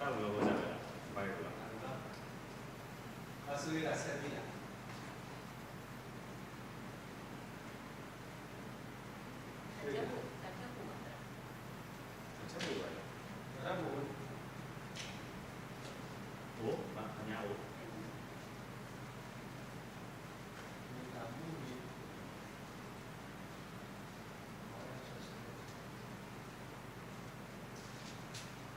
တၢ်ဝံၤအဃိသတးဒီး ဘၣ်က့ၤလီၤ. အိၣ် ဘၣ်ညါအိၣ် မ့ၢ်ဝၤကတဆ့ၣ်နီၤ, အီၤတဂ့ၤဝဲကီၢ်ဒီးပာ်စ့ကဆ့ၣ်နီၤ, အီၤနၢ်ပၢ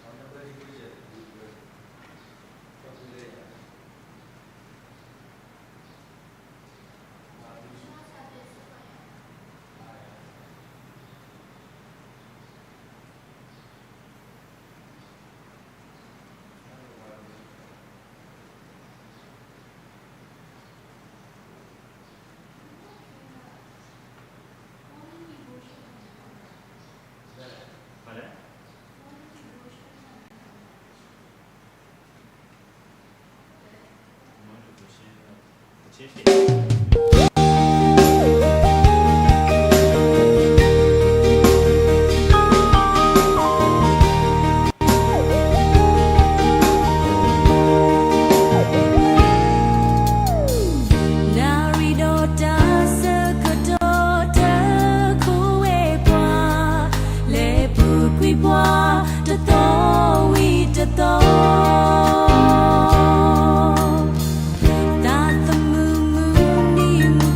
ၢ်ဒံးကယဲၢ်တဒုကလၢာ်, ကီၢ်သူလ့ၤယၤ နၣ်ရံၣ်ဒီးတၢ်ဆၢကတီၢ်တခိၣ်ဝဲပှၤ, လဲၤပူၤကွံာ်ပှၤတသီဝံၤတသီ, သးသမူမုၢ်နံၤ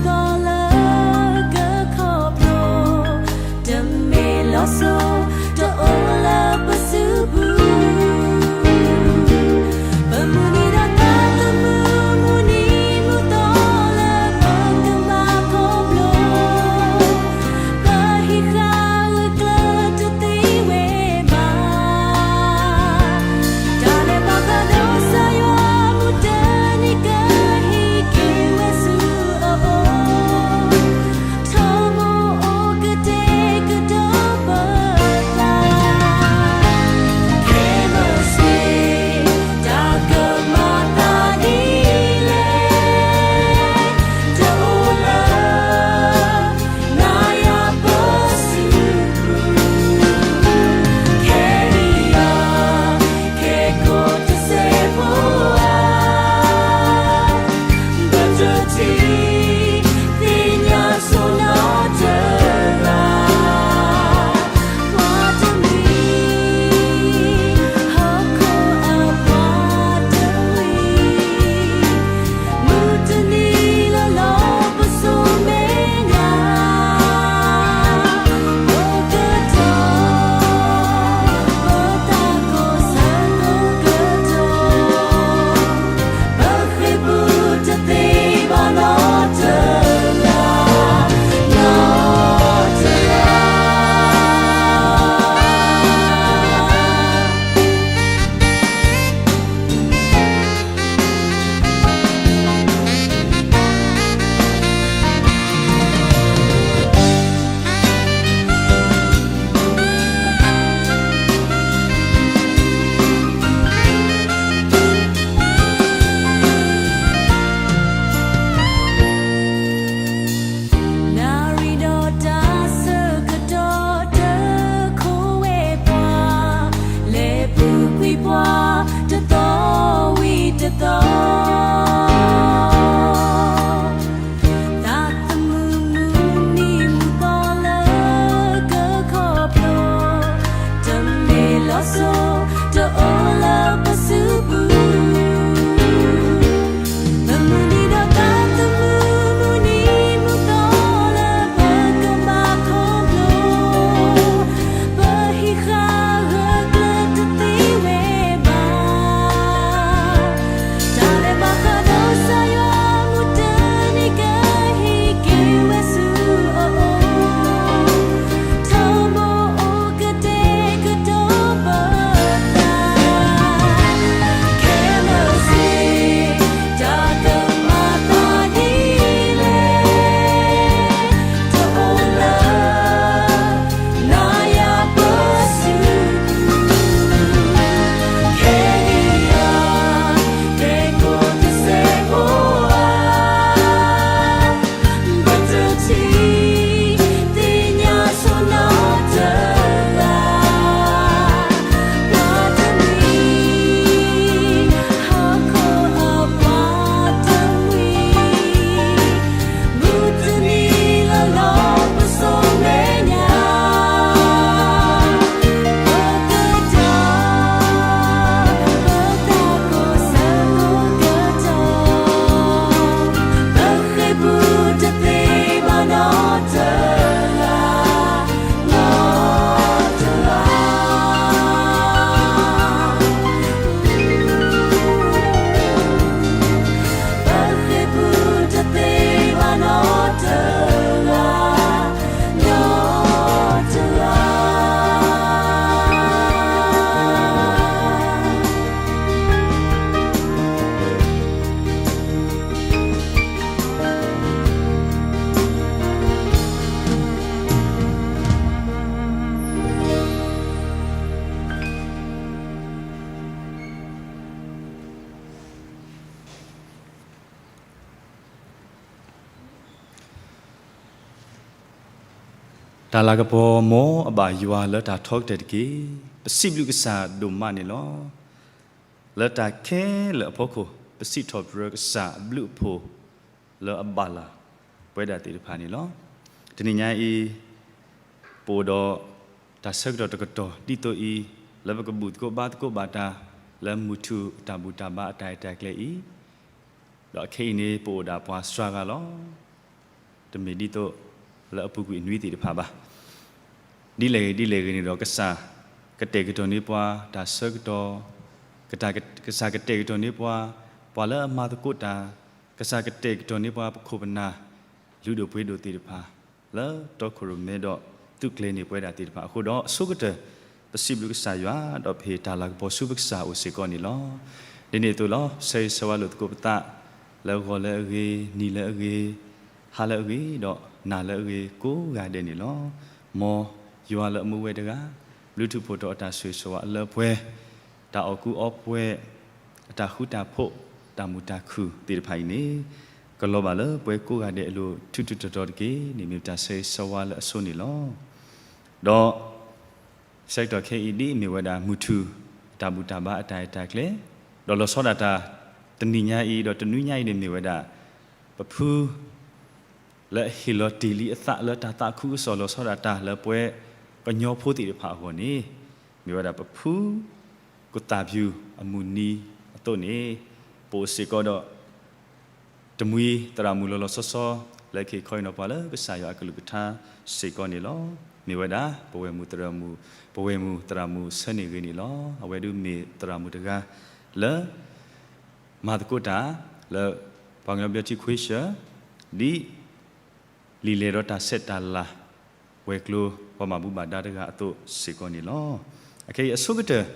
တၢ်လၤကပီၤ မ်အဘၣ်ယွၤလၢတၢ်ထီကတၢၢ်တက့ၢ်. ပစံးဘျုးကစၢ်ဒိၣ်မးန့ၣ်လီၤ. လၢတၢ်ခဲလၢာ်အဖီခိၣ် ပစံးထီၣ်ပတြၢၤကစၢ်အဘျုးအဖှိၣ် လၢအဘၣ်လၢ်ပဝဲဒၣ်သ့ၣ်တဖၣ်န့ၣ်လီၤ. တနံၤညါအံၤ ပအိၣ်ဒီးတၢ်ဆၢကတီၢ်တကတီၢ်ဒ်သိးအံၤ လၢပကဘူၣ်သကိးဘါသကိးဘၣ်တၢ် လၢမုၢ်ထူၣ်အတၢ်ဘူၣ်တၢ်ဘါအတၢ်အဲၣ်တၢ်ကျဲအံၤ, ဒီးခဲအံၤန့ၣ် ပအိၣ်ဒၣ်ပှၤစှၤဂၤလီၤ. တမ့ၢ်ဒ်သိးလၢအပူၤကွံာ်နွံသ့ၣ်တဖၣ်ဘၣ်. ဒ်လဲၣ်ဂ့ၤဒ်လဲၣ်ဂ့ၤန့ၣ်ဒီး ကစၢ်ကတဲာ်ကတီၤန့ၢ်ပှၤတၢ်ဆၢကတီၢ်, ကစၢ်ကတဲာ်ကတီၤန့ၢ်ပှၤ, ပှၤလၢအမၤသကိးတၢ်, ကစၢ်ကတဲာ်ကတီၤန့ၢ်ပှၤပခိၣ်ပနၢ် လုၢ်ဒိၣ်ပှ့ၤဒိၣ်သ့ၣ်တဖၣ် လၢတီခိၣ်ရိၣ်မဲဒီးသုးကျဲၤန့ၢ်ပဝဲဒၣ်သ့ၣ်တဖၣ်အဃိဒီး အဆိကတၢၢ် ပစံးဘျုးကစၢ်ယွၤ ဒီးပဟ့ၣ်တၢ်လၤကပီၤဆူပကစၢ်အအိၣ်စ့ၢ်ကီးန့ၣ်လီၤ. ဒ်န့ၣ်အသိးလီၤ, ဆၢဂ့ၤဆၢဝါလိာ်သကိးပသး လၢဂီၤလၢအဂ့ၤ, နံၤလၢအဂ့ၤ, ဟါလၢအဂ့ၤ, ဒီးနၤလၢအဂ့ၤ ကိးဂၤဒဲးန့ၣ်လီၤ. မ်ယွၤလၢအမူဝဲတဂၤ ဘျုးထူၣ်ဖှိၣ်ထီၣ်အတၢ်ဆိၣ်ဂ့ၤဆိၣ်ဝါလၢပှဲၤ တၢ်အီၣ်ကူအီပှဲၤ, အတၢ်ဃူတၢ်ဖိး, တၢ်မုာ်တၢ်ခုၣ်သ့ၣ်တဖၣ်အံၤန့ၣ် ကလီၤဘၣ်လၢပှၤကိးဂၤဒဲးအလိၤ ထူးထူးတီၤတီၤတက့ၢ်န့ၣ် မ့ၢ်ပတၢ်ဆၢဂ့ၤဆၢဝါလၢအဆိန့ၣ်လီၤ. ဒီး ဆၢကတီၢ်ခဲအံၤဒ်အမ့ၢ်ဝဲဒၣ် မုၢ်ထူၣ်အတၢ်ဘူၣ်တၢ်ဘါအတၢ်အဲၣ်တၢ်ကျဲ, ဒီးလီၤဆီဒၣ်တၢ် တနံၤညါအံၤ ဒီးတနွံညါအံၤန့ၣ်မ့ၢ်ဝဲဒၣ် ပဖု လၢအဟ့ၣ်လီၤတ့ၢ်လံအသးလၢတၢ်သးခုကစီၣ် လီၤဆီဒၣ်တၢ်လၢပှၤကညီဖိသ့ၣ်တဖၣ်အဂီၢ်န့ၣ် မ့ၢ်ဝဲဒၣ်ပဖု ကသၣ်ဖၠူၣ်အမုၢ်နံၤအသိးန့ၣ် ပအိၣ်စ့ၢ်ကီးဒီး တမှံၤသရၣ်မုၣ်လီၤလီၤဆီဆီ လၢကဟ့ၣ်ခီဟ့ၣ်နီၤပှၤလၢကစၢ်ယွၤအကလုၢ်ကထါစ့ၢ်ကီးန့ၣ်လီၤ. မ့ၢ်ဝဲဒၣ် ပဝဲၢ်မုၣ်သရၣ်မုၣ်, ပဝဲၢ်မုၣ်သရၣ်မုၣ်ဆၢန့ၢ်ဂ့ၤန့ၣ်လီၤ. အဝဲဒၣ်မ့ၢ်သရၣ်မုၣ်တဂၤလၢ မၤသကိးတၢ် လၢပှၤကညီဘျၢထံခွ့ဆၢ ဒ် လံာ်လဲၢ်ဒီးတၢ်ဆဲးတၢ်လၤ ဝဲၤကျိၤ ပှၤဘၣ်မူဘၣ်ဒါတဂၤအသိးစ့ၢ်ကီးန့ၣ်လီၤ. အခဲအံၤအဆိကတၢၢ်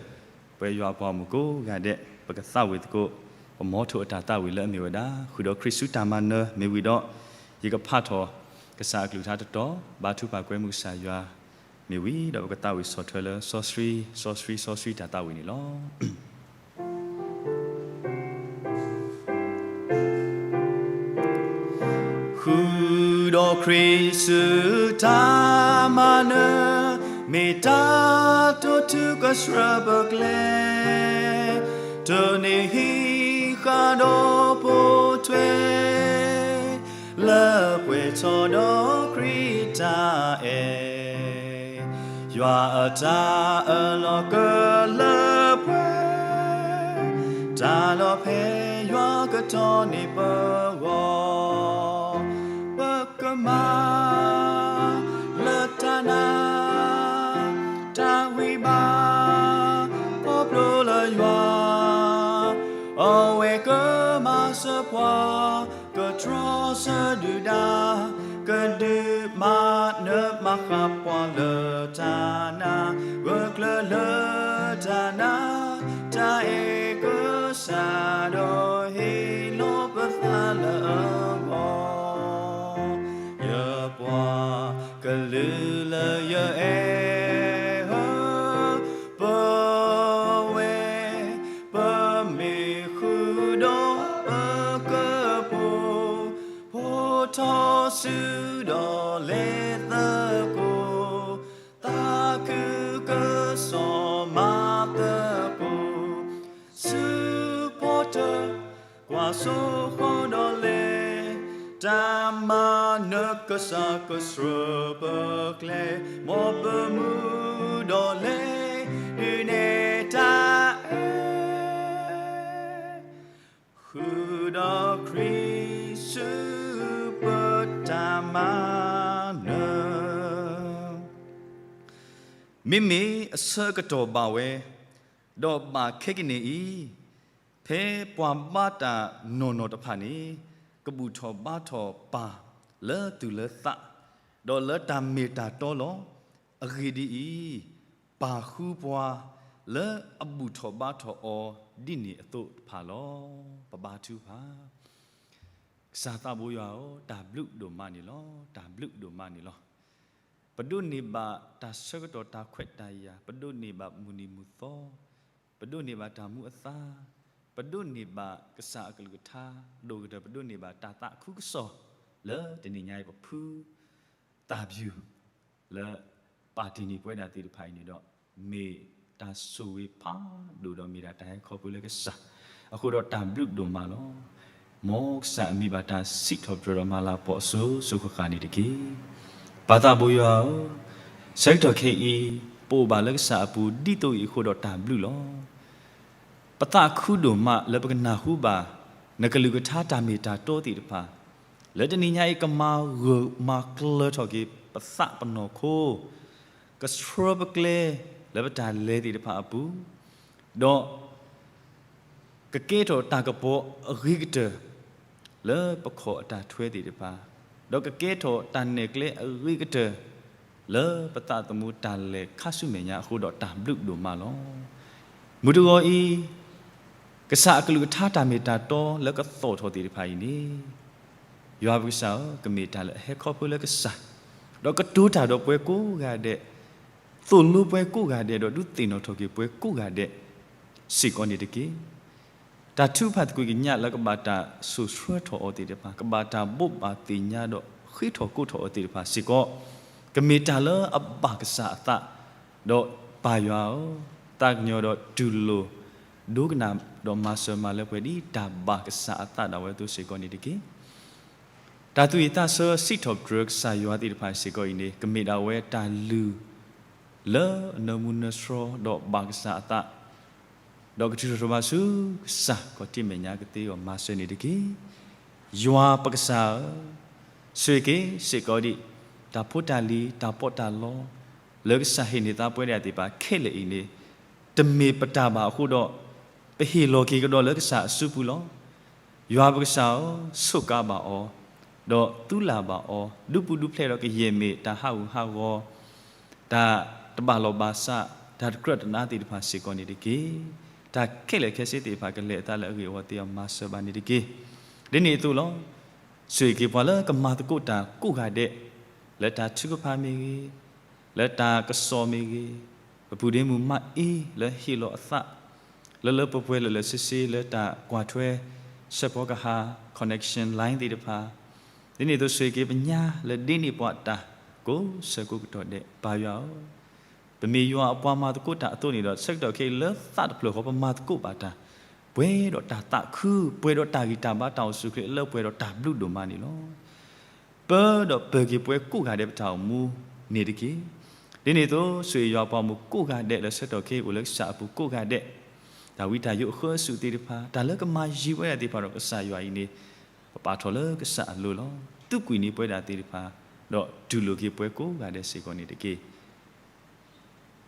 ပဝဲယွၤအပှၤဂီၢ်မုၢ်ကိးဂၤဒဲး ပကသးဝံၣ်သကိး ပမီထိၣ်အတၢ်သးဝံၣ်လၢအမ့ၢ်ဝဲဒၣ် ဃုာ်ဒီးခရံာ်ဆူတၢ်မၤနၢၤမ့ၢ်ဝံၤဒီး ယကဖးထီၣ်ကစၢ်အကလုၢ်ကထါတတီၤ ဘါထုကဖၣ်ကွဲမုာ်ကစၢ်ယွၤ မ့ၢ်ဝံၤဒီးပကသးဝံၣ်ဆီၣ်ထွဲလၢ စီဆှံ စီဆှံစီဆှံတၢ်သးဝံၣ်န့ၣ်လီၤ. ဃုာ်ဒီးခရံာ်ဆူတၢ်မၤနၢၤ မ့ၢ်တၢ်တိာ်ထူကဆှၢပကျဲ တန့ၢ်ဟံးဃာ်ဒီးပိာ်ထွဲ လၢပှဲၤထီၣ်ဒီးခရံာ်တၢ်အဲၣ် ယွၤအတၢ်အၢၣ်လီၤကလၢပှဲၤ တၢ်လီၤဖဲယွၤကတီၢ်န့ၢ်ပဂီၢ် ပကမၤလၢတၢ်နာ် တၢ်ဂံၢ်ဘါ ခီဖျိလၢယွၤ အဝဲကမၤစၢၤပှၤ ကတြီဆၢဒုၣ်ဒါ ကဒုးမၤနၢၤမၤဃၣ်ပှၤလၢတၢ်နာ် ဂၢၢ်ကျၢၤလၢတၢ်နာ် တၢ်အဲၣ်ကစၢ်ဒီးဟ့ၣ်လီၤပသးလၢအဂီၢ် ယပှၤကလုာ်လၢယအဲၣ်ဧၢ, ပဝဲ ပမ့ၢ်ဃုာ်ဒီးပကပိာ်, ဖှိၣ်ထီၣ်စုဒီးလဲၤသကိး, သးခုကစီၣ်မၤသကိး, ဆူဖီတၢၣ် ကွၢ်စိဃီၤဒီးလဲၤ, တၢ်မၤနၢၤကစၢ်ကဆှၢပကျဲ, မ်ပမူဒီးလဲၤ, ဒုးနဲၣ်တၢ်အဲၣ်, ဃုာ်ဒီးခရံာ်ဆူပတၢ်မၤနၢၤ မ့မ့ၢ်အဆၢကတီၢ်ဘၣ်ဝဲ, ဒီးဘၣ်ခဲကနံၣ်အံၤ, ဖဲပှၤဘါတၢ်နီၢ်နီၢ်တဖၣ်န့ၣ် ကဘူၣ်ထီၣ်ဘါထီၣ်ပၢ်လၢသူၣ်လၢသး, ဒီးလၢတၢ်မ့ၢ်တၢ်တီလီၤ. အဂ့ၢ်ဒ်အံၤ, ပၢ်ဃုပှၤလၢအဘူၣ်ထီၣ်ဘါထီၣ်အီၤဒ်န့ၣ်အသိးတဖၣ်လီၤ. ပဘါထုကဖၣ် ကစၢ်သးဘိယွၤဧၢ, တၢ်ဘျုးဒိၣ်မးန့ၣ်လီၤ, တၢ်ဘျုးဒိၣ်မးန့ၣ်လီၤ. ပဒိးန့ၢ်ဘၣ်တၢ်ဆၢကတီၢ်တၢ်ခွဲးတၢ်ယာ်, ပဒိးန့ၢ်ဘၣ်မုၢ်နံၤမုၢ်သီ, ပဒိးန့ၢ်ဘၣ်တၢ်မူအသါ, ပဒိးန့ၢ်ဘၣ်ကစၢ်အကလုၢ်ကထါ, ဒိၣ်ကတၢၢ် ပဒိးန့ၢ်ဘၣ်တၢ်သးခုကစီၣ် လၢတနံၤညါအံၤပဖု သၣ်ဖၠူၣ် လၢပာ်တ့ၢ်န့ၢ်ပဝဲဒၣ်သ့ၣ်တဖၣ်အံၤန့ၣ်ဒီး, မ့ၢ်တၢ်ဆိၣ်ဂ့ၤဖးဒိၣ်ဒီးမ့ၢ်ဒၣ်တၢ်ဟဲခီဖျိလၢကစၢ်, အဃိဒီးတၢ်ဘျုးဒိၣ်မးလီၤ. မ်ကစၢ်အမံၤဘၣ်တၢ်စံးထီၣ်ပတြၢၤဒီးမၤလၤကပီၤအစိၤစိၤဃၣ်ဃၣ်န့ၣ်တက့ၢ်. ပၢ်သးဘိယွၤဧၢ, ဆၢကတီၢ်ခဲအံၤ, ပအိၣ်ဘၣ်လၢကစၢ်အပူၤ ဒ်သိးအံၤအဃိဒီးတၢ်ဘျုးလီၤ. ပသးခုဒိၣ်မးလၢပကနၢ်ဟူဘၣ် နကလုၢ်ကထါတၢ်မ့ၢ်တၢ်တီသ့ၣ်တဖၣ်, လၢတနံၤညါအံၤ ကမၤဂၢၢ်မၤကျၢၤထီၣ်က့ၤပသးပနီၢ်ခိ, ကဆှၢပကျဲလၢပတၢ်လဲၤသ့ၣ်တဖၣ်အပူၤ, ဒီး ကကဲထီၣ်တၢ်ကပီၤအဂ့ၤကတၢၢ် လၢပခီၣ်အတၢ်ထွဲသ့ၣ်တဖၣ်, ဒီးကကဲထီၣ်တၢ်နဲၣ်ကျဲအဂ့ၤကတၢၢ် လၢပသးသမူတၢ်လဲၤခါဆူမဲာ်ညါအဃိဒီးတၢ်ဘျုးဒိၣ်မးလီၤ. မုၢ်တဂီၤအံၤ, ကစၢ်အကလုၢ်ကထါတၢ်မ့ၢ်တၢ်တီလၢကသီၣ်ထီၣ်သ့ၣ်တဖၣ်အံၤန့ၣ်, ယွၤပကစၢ်ဧၢ, ကမ့ၢ်တၢ်လၢအဟဲခီဖျိလၢကစၢ်, ဒီးကတိၤတၢ်ဒီးပှၤကိးဂၤဒဲး, သိၣ်လိပှၤကိးဂၤဒဲး ဒီးဒုးသ့ၣ်နီၣ်ထီၣ်က့ၤပှၤကိးဂၤဒဲး စ့ၢ်ကီးန့ၣ်တက့ၢ်. တၢ်ထုကဖၣ်သကွံၢ်ကညးလၢကဘၣ်တၢ်စိာ်ဆှၢထီၣ်အီၤသ့ၣ်တဖၣ်, ကဘၣ်တၢ်ဘိးဘၣ်သ့ၣ်ညါဒီးဃ့ထီၣ်ကိးထီၣ်အီၤသ့ၣ်တဖၣ်စ့ၢ်ကီး, ကမ့ၢ်တၢ်လၢအဘၣ်ကစၢ်အသး, ဒီးပၢ်ယွၤဧၢ, သးကညီၤဒီးတူၢ်လိာ် ဒိကနၣ်ဒီးမၤစၢၤမၤလၢပှဲၤဒ်တၢ်ဘၣ်ကစၢ်အသးဒၣ်ဝဲအသိးစ့ၢ်ကီးန့ၣ်တက့ၢ်. တၢ်သူၣ်ဝံၣ်သးဆၢစံးထီၣ်ပတြၢၤကစၢ်ယွၤသ့ၣ်တဖၣ်စ့ၢ်ကီးအံၤန့ၣ် ကမ့ၢ်ဒၣ်ဝဲတၢ်လုၢ် လၢအနၢမူနၢဆှီဒီးဘၣ်ကစၢ်အသး, ဒီးကထုးထီၣ်ထီၣ်ဘၣ်ဆူကစၢ်ခီၣ်ထံးမဲာ်ညါကသ့အဂီၢ်မၤစၢၤန့ၣ်တက့ၢ်. ယွၤပကစၢ်ဧၢ, ဆိၣ်ဂ့ၤက့ၤစ့ၢ်ကီးဒံး တၢ်ဖိတၢ်လံၤ တၢ်ပီးတၢ်လီ လၢကစၢ်ဟ့ၣ်န့ၢ်သးပဝဲဒၣ်သ့ၣ်တဖၣ်ခဲလၢာ်အံၤန့ၣ်, တမ့ၢ်ပတၢ်ဘၣ်အဃိဒီး, ပဟ့ၣ်လီၤက့ၤကဒီးလၢကစၢ်အစုပူၤလီၤ. ယွၤပကစၢ်ဧၢ, ဆိၣ်ကါဘၣ်အီၤ, ဒီးသူလၢ်ဘၣ်အီၤ, ဒုးပူၤဒုးဖျဲးဒီးကယဲၢ်မ့ၢ်တၢ်ဟးဂူာ်ဟးဂီၤ, တၢ်တဘၣ်လီၢ်ဘၣ်စး, တၢ်တကြၢးတနါသ့ၣ်တဖၣ်စ့ၢ်ကီးန့ၣ်တက့ၢ်. တၢ်ခဲလၢာ်ခဲဆ့သ့ၣ်တဖၣ်ကလဲၤအသးလၢအဂ့ၢ်အဝီသ့အီၤမၤစၢၤဘၣ်န့ၣ်တက့ၢ်. ဒ်န့ၣ်အသိးလီၤ. ဆိၣ်ဂ့ၤက့ၤပှၤလၢကမၤသကိးတၢ်ကိးဂၤဒဲး, လၢတၢ်ထုကဖၣ်မ့ၢ်ဂ့ၤ, လၢတၢ်ကစီၣ်မ့ၢ်ဂ့ၤ, ပပူၤဒ့မုၢ်မးအ့လၢဟ့ၣ်လီၤအသး လၢလၢပှဲၤပှဲၤလၢလၢဆ့ဆ့လၢတၢ်ကွၢ်ထွဲ ဆၢဖီကဟၣ် connection line သ့ၣ်တဖၣ်, ဒ်န့ၣ်အသိးဆိၣ်ဂ့ၤက့ၤပညါလၢဒ့န့ၢ်ပှၤတၢ် ကိးဆၢကိးကတီၢ်ဒဲး ပၢ်ယွၤဧၢ, ပမ့ၢ်ယွၤအပှၤမၤသကိးတၢ်အသိးန့ၣ်ဒီး ဆၢကတီၢ်ခဲအံၤလၢသးတဖျၢၣ်ဃီပမၤသကိးဘၣ်တၢ် ပှဲၤဒီးတၢ်သးခု ပှဲၤဒီးတၢ်ဂံၢ်တၢ်ဘါတၢ်အိၣ်ဆူၣ်အိၣ်ချ့လၢပှဲၤဒီးတၢ်ဘျုးဒိၣ်မးန့ၣ်လီၤ. ပၢဒီးပၢၤက့ၤပှၤကိးဂၤဒဲးပတၢ်အိၣ်မူန့ၣ်တက့ၢ်. ဒ်န့ၣ်အသိး ဆိၣ်ဂ့ၤယွၤပှၤမူးကိးဂၤဒဲးလၢကစၢ်အပူၤကိးဂၤဒဲး, တၢ်ဝံတၢ်ယိးအဃၢအစုးသ့ၣ်တဖၣ် တၢ်လၢကမၤယံၤဝဲဒၣ်သ့ၣ်တဖၣ်ဒီးကစၢ်ယွၤအံၤန့ၣ် ပပာ်ထီၣ်လၢကစၢ်အလိၤလီၤ. သူးကွံာ်န့ၢ်ပဝဲဒၣ်သ့ၣ်တဖၣ် ဒီးတူၢ်လိာ်က့ၤပှၤကိးဂၤဒဲးစ့ၢ်ကီးန့ၣ်တက့ၢ်.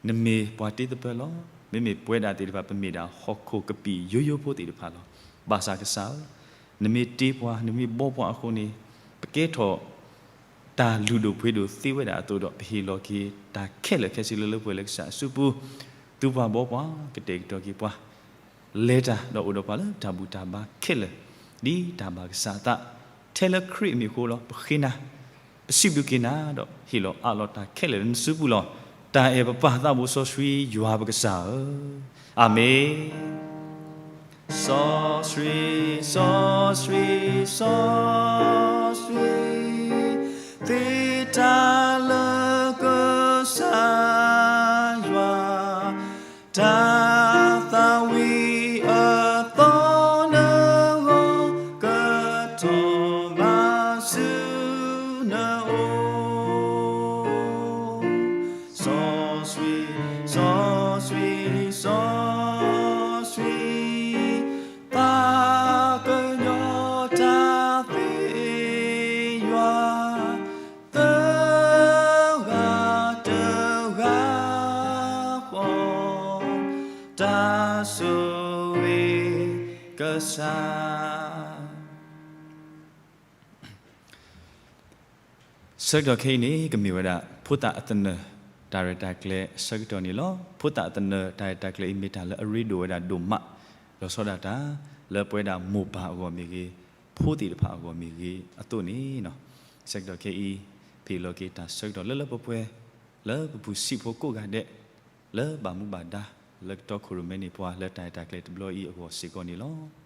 နမ့ၢ်ပှၤတ့သပၢၤလီၤ. မ့မ့ၢ်ပဝဲဒၣ်သ့ၣ်တဖၣ် ပမ့ၢ်ဒၣ်ဟီၣ်ခိၣ်ကပံာ်ယိယိဖိသ့ၣ်တဖၣ်လီၤ. ဘၣ်ဆၣ်ကစၢ်ဧၢ, နမ့ၢ်တ့ပှၤ နမ့ၢ်ဘှီပှၤအဃိန့ၣ်, ပကဲထီၣ် တၢ်လုၢ်ဒိၣ်ပှ့ၤဒိၣ်သ့ဝဲဒၣ်အသိးဒီး ပဟ့ၣ်လီၤက့ၤတၢ်ခဲလၢာ်ခဲဆ့လၢလၢပှဲၤပှဲၤလၢကစၢ်အစုပူၤ, သူပှၤဘှီပှၤ ကတဲာ်ကတီၤက့ၤပှၤ လဲၤတၢ်ဒီးအိၣ်ဒီးပှၤလၢတၢ်ဘူၣ်တၢ်ဘါခဲလၢာ်, ဒ်တၢ်ဘၣ်ကစၢ်အသး, ထဲလၢခရံာ်အမံၤအဃိလီၤ. ပဃ့နၤ, ပစံးဘျုးက့ၤနၤ ဒီးဟ့ၣ်လီၤအးလီၤတၢ်ခဲလၢာ်လၢနစုပူၤလီၤ. တၢ်အဲၣ်ပပၢ်သးဘိစီဆှံယွၤပကစၢ်ဧၢ, အၤမ့ၣ်. စီဆှံ, စီဆှံ, စီဆှံ, သ့တၢ်လၢကစၢ်ယွၤ, တၢ်သးဝံၣ်အသီနဂီၢ်, ကထီၣ်ဘးဆူနအိၣ်. စီဆှံ, စီဆှံ, စီဆှံ, သးကညီၤတၢ်သ့ယွၤ, သၢဂၤတဂၤဃီ, တၢ်ဆိၣ်ဂ့ၤကစၢ်. ဆၢကတီၢ်ခဲအံၤန့ၣ် ကမ့ၢ်ဝဲဒၣ် ဖိသၣ်အသနၢၣ် တၢ်ရဲၣ်တၢ်ကျဲၤအဆၢကတီၢ်န့ၣ်လီၤ. ဖိသၣ်အသနၢၣ် တၢ်ရဲၣ်တၢ်ကျဲၤအံၤ မ့ၢ်တၢ်လၢအရ့ဒိၣ်ဝဲဒၣ်ဒိၣ်မး, လီၤဆီဒၣ်တၢ် လၢပဝဲဒၣ်မိၢ်ပၢ်အဂီၢ်မ့ၢ်ဂ့ၤ, ဖိသ့ၣ်တဖၣ်အဂီၢ်မ့ၢ်ဂ့ၤအသိးန့ၣ်, ဆၢကတီၢ်ခဲအံၤ ပဟ့ၣ်လီၤက့ၤတၢ်ဆၢကတီၢ်လၢလၢပှဲၤပှဲၤ လၢပပူၤစံးဖိကိးဂၤဒဲး, လၢဘၣ်မူဘၣ်ဒါ လၢကတီခိၣ်ရိၣ်မဲန့ၢ်ပှၤ လၢတၢ်ရဲၣ်တၢ်ကျဲၤတဘျီအံၤအဂီၢ်စ့ၢ်ကီးန့ၣ်လီၤ.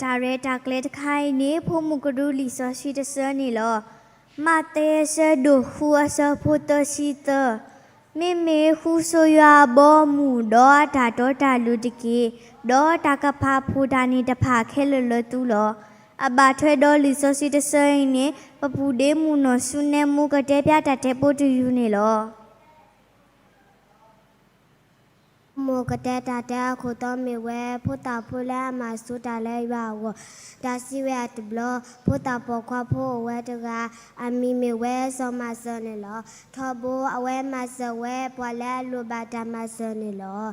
တၢ်ရဲၣ်တၢ်ကျဲၤတခါအံၤန့ၣ် ဖိမုၣ်ကရူၢ်လံာ်စီဆှံတဆၢန့ၣ်လီၤ. မးသဲအဆၢဒိၣ်ဃုအဆၢဖိသၢဆံသၢ, မ့မ့ၢ်ဃုဆိယွၤအဘီအမုၢ်, ဒီးအတၢ်တီတၢ်လိၤတက့ၢ်. ဒီးတၢ်ကဖးဖှိၣ်တၢ်န့ၣ်တဖၣ်ခဲလၢာ်လၢသုလီၤ. အဘၣ်ထွဲဒီးလံာ်စီဆှံတဆၢအံၤန့ၣ် ပပူၤဒ့မုၣ်နီၢ်ဆူနဲမူကတဲဖျါတၢ်တဲဖိတယုၢ်န့ၣ်လီၤ. မိၢ်ကတဲတၢ်တဲအခိၣ်တီမ့ၢ်ဝဲ ဖိသၣ်ဖိလၢအမၤဆူၣ်တၢ်လၢယွၤအဂီၢ်, တၢ်စံးဝဲအတဘျီ, ဖိသၣ်ပိာ်ခွါဖိအိၣ်ဝဲတဂၤ, အမံၤမ့ၢ်ဝဲစီၤမၤစၢၤန့ၣ်လီၤ. ထီဘိ အဝဲမၤစၢၤဝဲပှၤလၢအလိၣ်ဘၣ်တၢ်မၤစၢၤန့ၣ်လီၤ.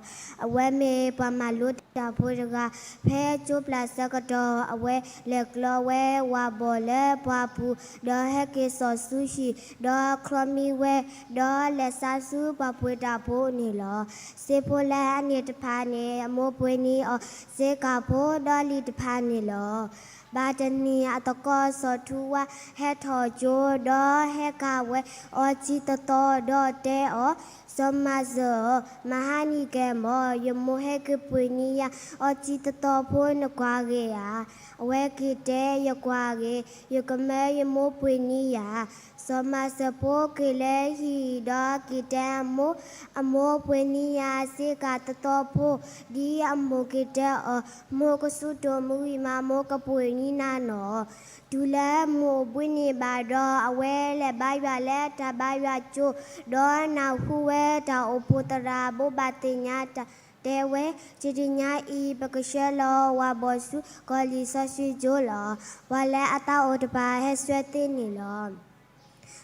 အဝဲမ့ၢ်ပှၤမၤလိတၢ်ဖိတဂၤ, ဖဲကၠိပျၢ်ဆၢကတီၢ် အဝဲလဲၤကျီဝဲဝၤဘီၣ်လၢပှၢ်ပူၤ, ဒီးဟဲက့ၤစိာ်ဆူဟံၣ်, ဒီးချီမံဝဲ, ဒီးလဲၤဆါဆူပှၤပှ့ၤတၢ်ဖိန့ၣ်လီၤ. စ့ဖိလၢအန့ၢ်တဖၣ်န့ၣ် အမိၢ်ပှ့ၤန့ၢ်အီၤစ့ကၤဖိ, ဒီးလံာ်တဖၣ်န့ၣ်လီၤ. ဘၣ်တနံၤအသကိးစီၤထူဝါဟဲထီၣ်ကၠိ, ဒီးဟဲကၤဝဲအီထံသသီ, ဒီးတဲအီၤ, စီၤမၤစၢၤဧၢ, မဟါနံၤကဲမီၢ်, ယမိၢ်ဟဲက့ၤပှ့ၤန့ၢ်ယၤအီထံသသီဖိ နကွၢ်ဂ့ၤဧါ. အဝဲက့ၤတဲ, ယကွၢ်ဂ့ၤ, ယကမၢယမိၢ်ပှ့ၤန့ၢ်ယၤ. စီၤမၤစၢၤဖိက့ၤလၢဟံၣ်, ဒီးက့ၤတဲအမိၢ်, အမိၢ်ပှ့ၤန့ၢ်ယၤစ့ကၤသသီဖိ, ဒ်အမိၢ်က့ၤတဲအီၤ, မိၢ်ကစူၢ်တိၢ်မုၢ်ဂံၢ်မး, မိၢ်ကပှ့ၤန့ၢ်နၤနီၤ. တုၤလၢမုၢ်အိၣ်ဘှံးနံၤဘၣ်ဒီး, အဝဲလဲၤဘါယွၤလၢတၢ်ဘါယွၤကၠိ, ဒီးနၢ်ဟူဝဲတၢ်အိၣ်ဖှိၣ်သရၣ်ဘိးဘၣ်သ့ၣ်ညါတၢ်, တဲဝဲ, တနံၤညါအံၤ ပကဆှၢလီၤဝၤဘီၣ်ဆူကီၢ်လံာ်စီဆှံကၠိလီၤ. ပှၤလၢအသးအိၣ်တဖၣ်ဟဲဆှၢသ့န့ၣ်လီၤ.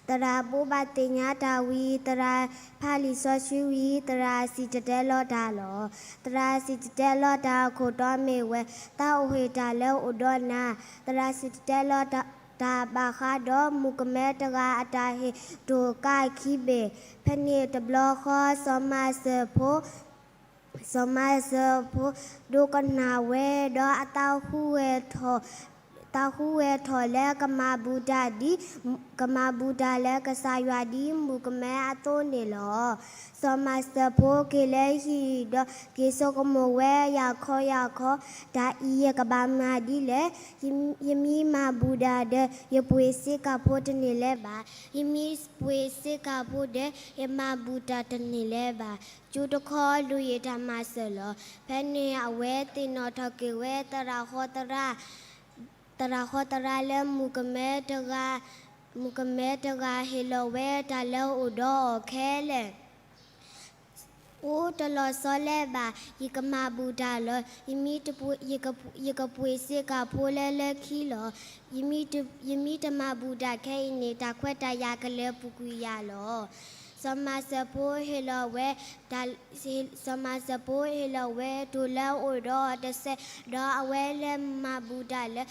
သရၣ်ဘိးဘၣ်သ့ၣ်ညါတၢ်ဝံၤ, သရၣ်ဖးလံာ်စီဆှံဝံၤ, သရၣ်စံၣ်တဲၤတဲလီၤတၢ်လီၤ. သရၣ်စံၣ်တဲၤတဲလီၤတၢ်အခိၣ်တီမ့ၢ်ဝဲ, သးအိၣ်ဟ့ၣ်တၢ်လၢအိၣ်ဒီးနၤ. သရၣ်စံၣ်တဲၤတဲလီၤတၢ်ဘၣ်ဃးဒီးမုၣ်ကမဲတဂၤအတၢ်ဟ့ၣ်တိၢ်ကါခံဘ့ၣ်. ဖဲန့ၣ်တဘျီဃီ စီၤမၤစၢၤဖိ စီၤမၤစၢၤဖိ ဒိကနၣ်ဝဲ, ဒီးအသးဟူးဂဲၤထီၣ်, သးဟူးဂဲၤထီၣ်လၢကမၤဘူၣ်တၢ်ဒ်, ကမၤဘူၣ်တၢ်လၢကစၢ်ယွၤဒ်မုၣ်ကမဲအသိးန့ၣ်လီၤ. စီၤမၤစၢၤဖိက့ၤလၢဟံၣ်, ဒီးက့ၤဆိကမိၣ်ဝဲ, ယၤခီယၤခီ, တၢ်အံၤယကဘၣ်မၤဒ်လဲၣ်. ယမ့ၢ်မၤဘူၣ်တၢ်ဒီး ယပှ့ၤစ့ကၤဖိတန့ၢ်လၢၤဘၣ်. ယမ့ၢ်ပှ့ၤစ့ကၤဖိဒီး ယမၤဘူၣ်တၢ်တန့ၢ်လၢၤဘၣ်. ကၠိတခီဒုးယတၢ်မၤစၢၤလီၤ. ဖဲန့ၣ်အဝဲသ့ၣ်နီၣ်ထီၣ်က့ၤဝဲသရၣ်ဃီသရၣ်, သရၣ်ဃီသရၣ်လၢမုၣ်ကမဲတဂၤ, မုၣ်ကမဲတဂၤဟ့ၣ်လီၤဝဲတၢ်လၢအိၣ်ဒီးအီၤခဲလၢာ် အိၣ်တလီၤဆီလၢၤဘၣ်, ယကမၤဘူၣ်တၢ်လီၤ. ယမ့ၢ်တပှ့ၤ, ယက, ယကပှ့ၤစ့ကၤဖိလၢလၢခံလီၤ. ယမ့ၢ်တ, ယမ့ၢ်တမၤဘူၣ်တၢ်ခဲအံၤန့ၣ် တၢ်ခွဲးတၢ်ယာ်ကလဲၤပူၤကွံာ်ယၤလီၤ. စီၤမၤစၢၤဖိဟ့ၣ်လီၤဝဲတၢ်, စီၤမၤစၢၤဖိဟ့ၣ်လီၤဝဲတိၢ်လၢအအိၣ်ဒီးအီၤတစဲး, ဒီးအဝဲလဲၤမၤဘူၣ်တၢ်လၢ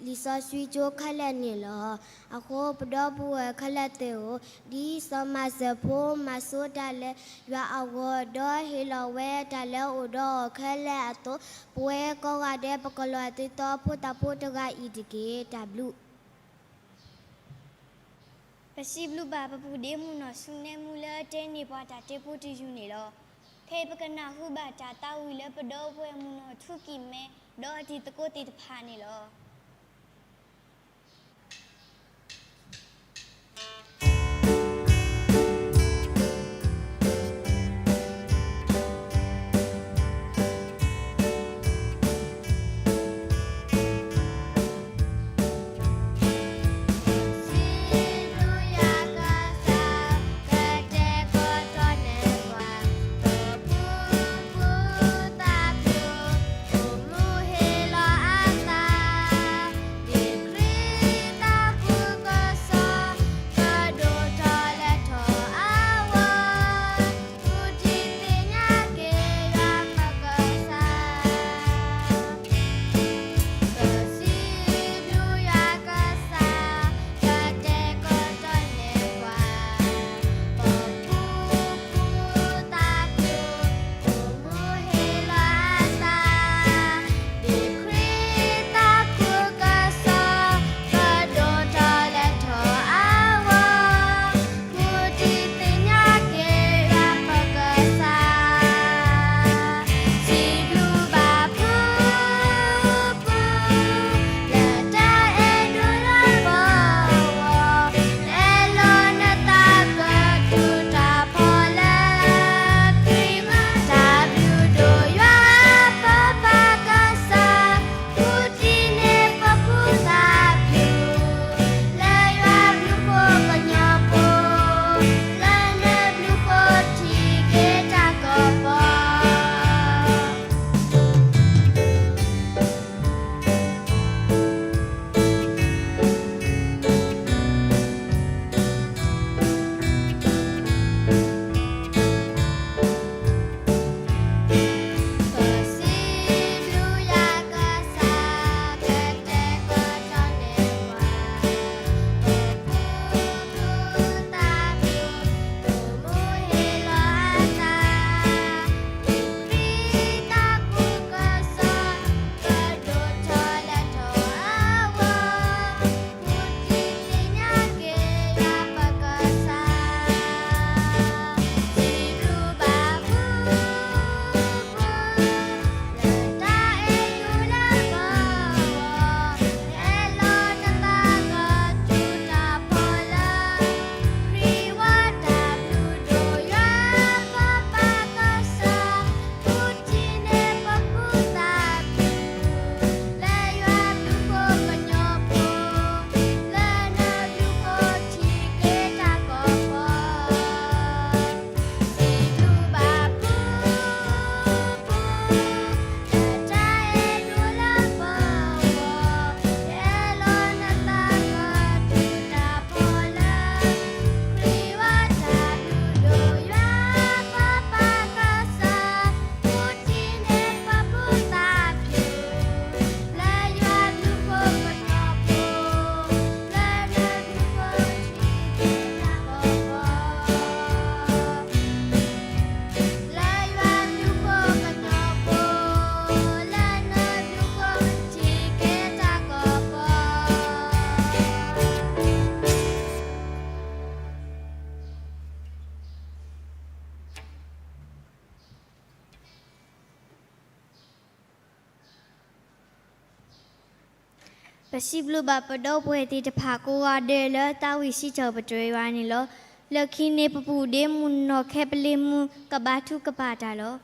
လံာ်စီဆှံကၠိခဲလၢာ်န့ၣ်လီၤ. အဃိပဒီပုၢ်ဝဲၢ်ခဲလၢာ်သ့ၣ်ဧၢ, ဒ်စီၤမၤစၢၤဖိမၤဆိတၢ်လၢယွၤအဂီၢ်, ဒီးဟ့ၣ်လီၤဝဲတၢ်လၢအိၣ်ဒီးအီၤခဲလၢာ်အသိး, ပဝဲကိးဂၤဒဲးပကလီၤသ့ၣ်သီဖိသၣ်ဖိတဂၤအံၤတက့ၢ်. တၢ်ဘျုး ပစံးဘျုးဘၣ်ပပုၢ်ဒ့မုၣ်နီၢ်ဆူနဲမူလၢအတဲန့ၢ်ပှၤတၢ်တဲဖိတယုၢ်န့ၣ်လီၤ. ခဲအံၤပကနၢ်ဟူဘၣ်တၢ်သးဝံၣ်လၢပဒီပုၢ်ဝဲၢ်မုၣ်နီၢ်ထူကံၢ်မဲ ဒီးအတံၤသကိးသ့ၣ်တဖၣ်န့ၣ်လီၤ. ပစံးဘျုးဘၣ်ပဒီပုၢ်ဝဲၢ်သ့ၣ်တဖၣ်ကိးဂၤဒဲးလၢတၢ်ဝံၣ်စံးထီၣ်ပတြၢၤယွၤန့ၣ်လီၤ. လၢခံန့ၣ် ပပူၤဒ့မုၣ်နီၢ်ခဲပလ့မုၢ်ကဘါထုကဖၣ်တၢ်လီၤ.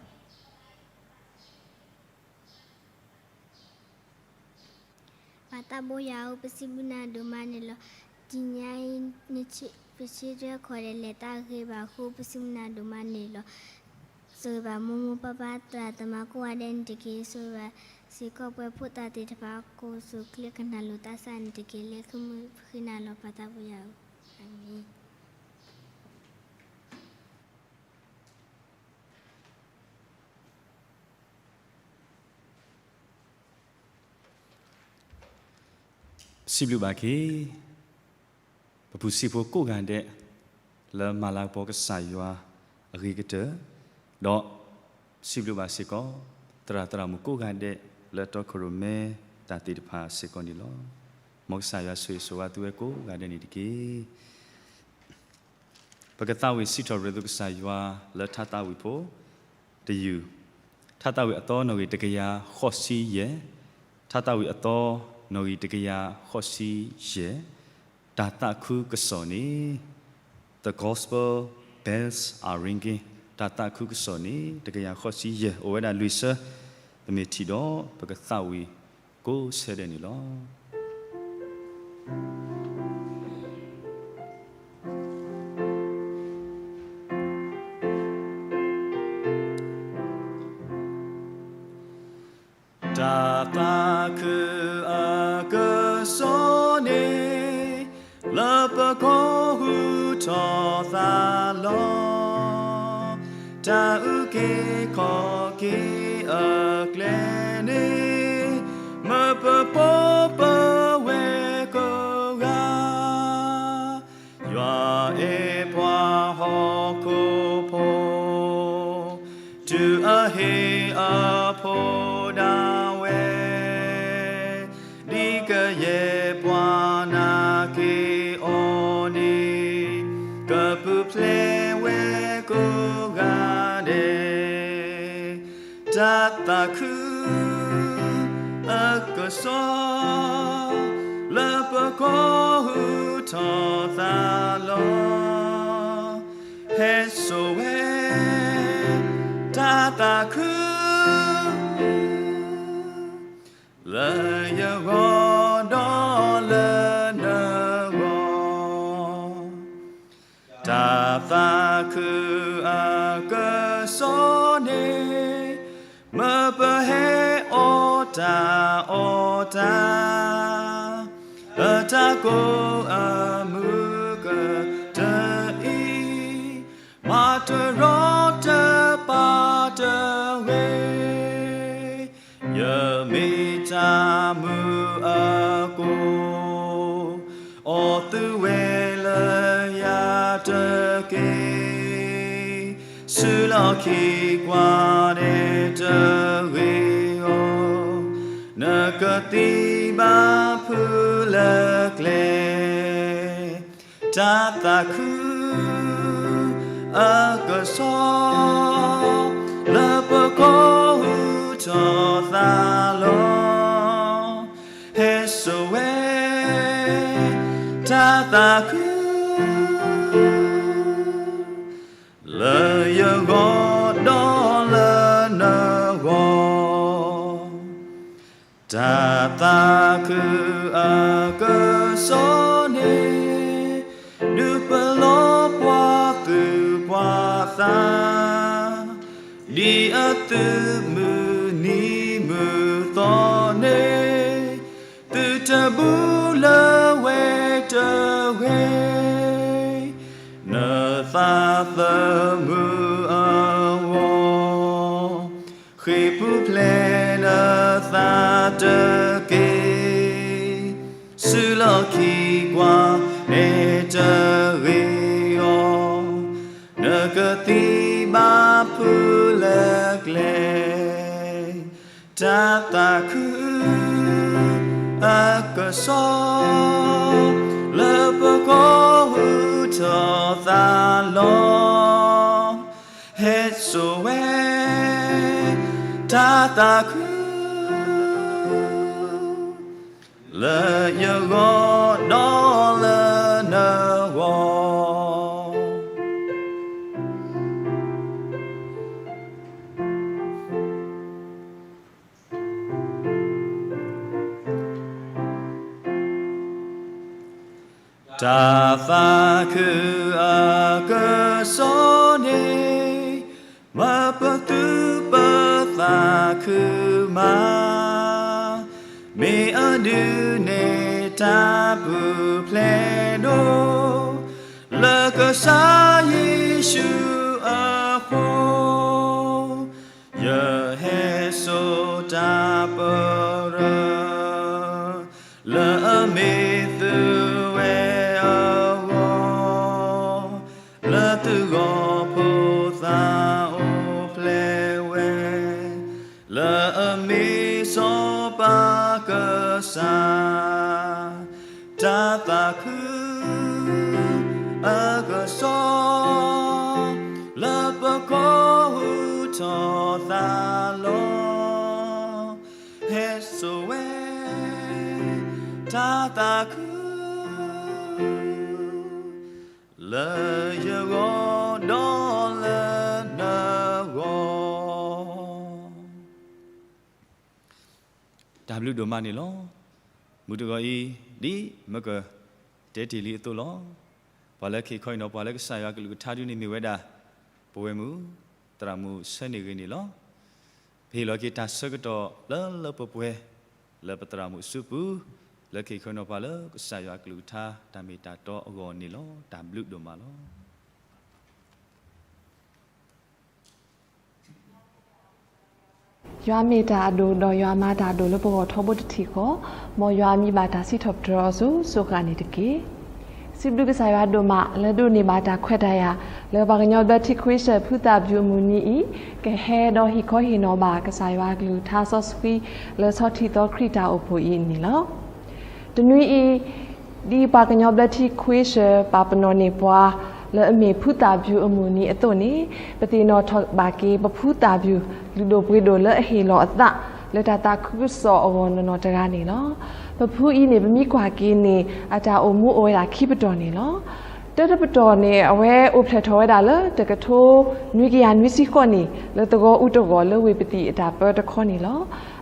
ပၢ်သးဘိယွၤဧၢ, ပစံးဘျုးနၤဒိၣ်မးန့ၣ်လီၤ. တနံၤအံၤ ပဆၢထၢၣ်ခီၣ်ဒဲးလဲၤတၢ်ဂ့ၤဘၣ်အဃိ ပစံးဘျုးနၤဒိၣ်မးန့ၣ်လီၤ. ဆိၣ်ဂ့ၤဘၣ်မိၢ်မိၢ်ပၢ်ပၢ်သရၣ်သမါကိးဂၤဒဲးန့ၣ်တက့ၢ်. ဆိၣ်ဂ့ၤဘၣ်စ့ၢ်ကီးပှၤဖိသၣ်သ့ၣ်တဖၣ် ကိးဆူၣ်ချ့ကနၣ်လိာ်သးစၢ်န့ၣ်တက့ၢ်. လၢခံမုၢ်ပဃ့နၤလီၤ ပၢ်သးဘိယွၤဧၢ, အၤမ့ၣ်. စံးဘျုးဘၣ်က့ၤ ပပုၢ်စံးဖိကိးဂၤဒဲး လၢမၤလၤကပီၤကစၢ်ယွၤအဂ့ၤကတၢၢ်, ဒီးစံးဘျုးဘၣ်စ့ၢ်ကီး သရၣ်သရၣ်မုၣ်ကိးဂၤဒဲး လၢတီခိၣ်ရိၣ်မဲတၢ်သ့ၣ်တဖၣ်စ့ၢ်ကီးန့ၣ်လီၤ. မ်ကစၢ်ယွၤဆိၣ်ဂ့ၤဆိၣ်ဝါသုဝဲကိးဂၤဒဲးန့ၣ်တက့ၢ်. ပကသးဝံၣ်စံးထီၣ်ပတြၢၤသုကစၢ်ယွၤလၢထါသးဝံၣ်ဖိတယုၢ်, ထါသးဝံၣ်အသီနီၣ်ဂံၢ်တကယၤဃိးဆံယဲၢ်, ထါသးဝံၣ်အသီနီၣ်ဂံၢ်တကယၤဃိးဆံယဲၢ်, တၢ်သးခုကစီၣ်န့ၣ် The Gospel Bells Are Ringing, တၢ်သးခုကစီၣ်န့ၣ် တကယၤဃိးဆံယဲၢ် အိၣ်ဝဲဒၣ်လွံၢ်ဆၢ, ပမ့ၢ်ထံၣ်ဒီး ပကသးဝံၣ်ကိးဆၢဒဲးန့ၣ်လီၤ. တၢ်သးခုအကစီၣ်န့ၣ် လၢပကီၢ်ဟူထီၣ်သးလီၤ. တၢ်အုၣ်က့ၤခီၣ်က့ၤအကျဲန့ၣ် မၢပပိာ်ပဝဲကိးဂၤ ယွၤအဲၣ်ပှၤဟီၣ်ခိၣ်ဖိ, တုၤအဟ့ၣ်အဖိဒၣ်ဝဲ, ဒ်ကယဲၢ်ပှၤနာ်က့ၤအီၤန့ၣ် ကပူၤဖျဲးဝဲကိးဂၤဒဲး. တၢ်သးခုအကစီၣ် လၢပကီၢ်ဟူထီၣ်သးလီၤ. ဟဲစိာ်ဝဲ တၢ်သးခု လၢယဂီၢ်ဒီးလၢနဂီၢ်, တၢ်သးခုအကစီၣ်န့ၣ် မၢပဟဲအီၣ်တၢ်အီတၢ် အတၢ်ကိးအမုၢ်ကတၢၢ်အံၤ, မၤတရီတပါတဂ့ၤ, ယမ့ၢ်တၢ်မုၢ်အကိၣ်, အီၣ်သုဝဲလၢယၤတက့ၢ်. ဆူးလီၢ်ခံကွၢ်န့ၣ်တဂ့ၤအီၤ, နကသံဘၣ်ဖုလၢကျဲ တၢ်သးခုအကစီၣ် လၢပကီၢ်ဟူထီၣ်သးလီၤ. ဟဲစိာ်ဝဲ တၢ်သးခု လၢယဂီၢ်ဒီးလၢနဂီၢ်, တၢ်သးခုအကစီၣ်န့ၣ် ဒုးပလီၢ်ပှၤသူၣ်ပှၤသး, ဒ်အသုးမုၢ်နံၤမုၢ်သီန့ၣ် သုတဘူးလၢဝဲတဂ့ၤ, နသးသမူအဂီၢ် ဃ့ၢ်ပူၤဖျဲးနသးတက့ၢ်. ဆူးလီၢ်ခံကွၢ်န့ၣ်တဂ့ၤအီၤ, နကသံဘၣ်ဖုလၢကျဲ တၢ်သးခုအကစီၣ် လၢပကီၢ်ဟူထီၣ်သးလီၤ. ဟဲစိာ်ဝဲ တၢ်သးခု လၢယဂီၢ်ဒီးလၢနဂီၢ် တၢ်သးခုအကစီၣ်န့ၣ် မ့ၢ်ပသူၣ်ပသးခုမး, မ့ၢ်အဒုးန့ၢ်တၢ်ပူၤဖျဲးဒိၣ် လၢကစၢ်ယ့ၣ်ၡူးအဃိ ယဟဲစိာ်တၢ်ပရၢ လၢအမ့ၢ်သုဝဲအဂီၢ်, လၢသုဂီၢ်ဖိသၣ်အိၣ်ဖျဲၣ်ဝဲ, လၢအမ့ၢ်စီၤပၤကစၢ် တၢ်သးခုအကစီၣ် လၢပကီၢ်ဟူထီၣ်သးလီၤ, ဟဲစိာ်ဝဲတၢ်သးခု လၢယဂီၢ်ဒီးလၢနဂီၢ်. တၢ်ဘျုးဒိၣ်မးန့ၣ်လီၤ. မုၢ်တဂီၤအံၤ ဒ်မ့ၢ်ကတဲတ့ၢ်လံအသိးလီၤ. ပှၤလၢခ့ခီအံၤနီၤ ပှၤလၢကစၢ်ယွၤကလုၢ်ကထါဒုန့ၣ်မ့ၢ်ဝဲဒၣ် ပဝဲမုၢ် သရၣ်မုၣ်ဆၢန့ၢ်ဂ့ၤန့ၣ်လီၤ. ပဟ့ၣ်လီၤက့ၤတၢ်ဆၢကတီၢ်လၢလၢပှဲၤပှဲၤ လၢပသရၣ်မုၣ်အစုပူၤ လၢခ့ခီအံၤနီၤ ပှၤလၢကစၢ်ယွၤကလုၢ်ကထါတၢ်မ့ၢ်တၢ်တီအဂီၢ်န့ၣ်လီၤ. တၢ်ဘျုးဒိၣ်မးလီၤ. ယွၤမ့ၢ်တၢ်အဒိၣ် ဒီးယွၤမၤတၢ်အဒိၣ်လၢပဂီၢ်ထီဘိတထံၣ်ဃီ, မ်ယွၤမံဘၣ်တၢ်စံးထီၣ်ပတြၢၤအီၤစိၤစိၤဃၣ်န့ၣ်တက့ၢ်. စံးဘျုးကစၢ်ယွၤဒိၣ်မး လၢဒိးန့ၢ်ဘၣ်တၢ်ခွဲးတၢ်ယာ် လၢပှၤကညီဘျၢထံခွ့ဆၢၣ်ဖုသၣ်ဘျုးအမုၢ်နံၤအံၤ ကဟဲဒီးဟ့ၣ်ခီဟ့ၣ်နီၤဘၣ်ကစၢ်ယွၤအကလုၢ်ကထါစီဆှံ လၢဆီထံသီခရံာ်တၢ်အိၣ်ဖှိၣ်အံၤန့ၣ်လီၤ. တနွံအံၤ ဒ်ပှၤကညီဘျၢထံခွ့ဆၢၣ် ပာ်ပနီၣ်န့ၢ်ပှၤ လၢအမ့ၢ်ဖုသၣ်ဘျုးအမုၢ်နံၤအသိးန့ၣ် ပသ့ၣ်နီၣ်ထီၣ်ဘၣ်က့ၤ ပဖုသၣ်ဘျုး လုၢ်ဒိၣ်ပှ့ၤဒိၣ်လၢအဟ့ၣ်လီၤအသး လၢတၢ်သးခုကစီၣ်အဂီၢ်နီၢ်နီၢ်တဂၤန့ၣ်လီၤ. ပဖုအံၤန့ၣ် ပမ့ၢ်ကွၢ်က့ၤန့ၣ် အတၢ်အိၣ်မူအိၣ်ဝဲဒၣ်ခံပတီၢ်န့ၣ်လီၤ. တၢတပတီၢ်န့ၣ် အဝဲအိၣ်ဖျဲၣ်ထီၣ်ဝဲဒၣ်လၢ တကထိနွံကယၤနွံဆံဃိးနံၣ် လၢသဝီအူတဂီၢ်လၢဝ့ၢ်ပသံၣ်အတၢ်ပၢတခီန့ၣ်လီၤ.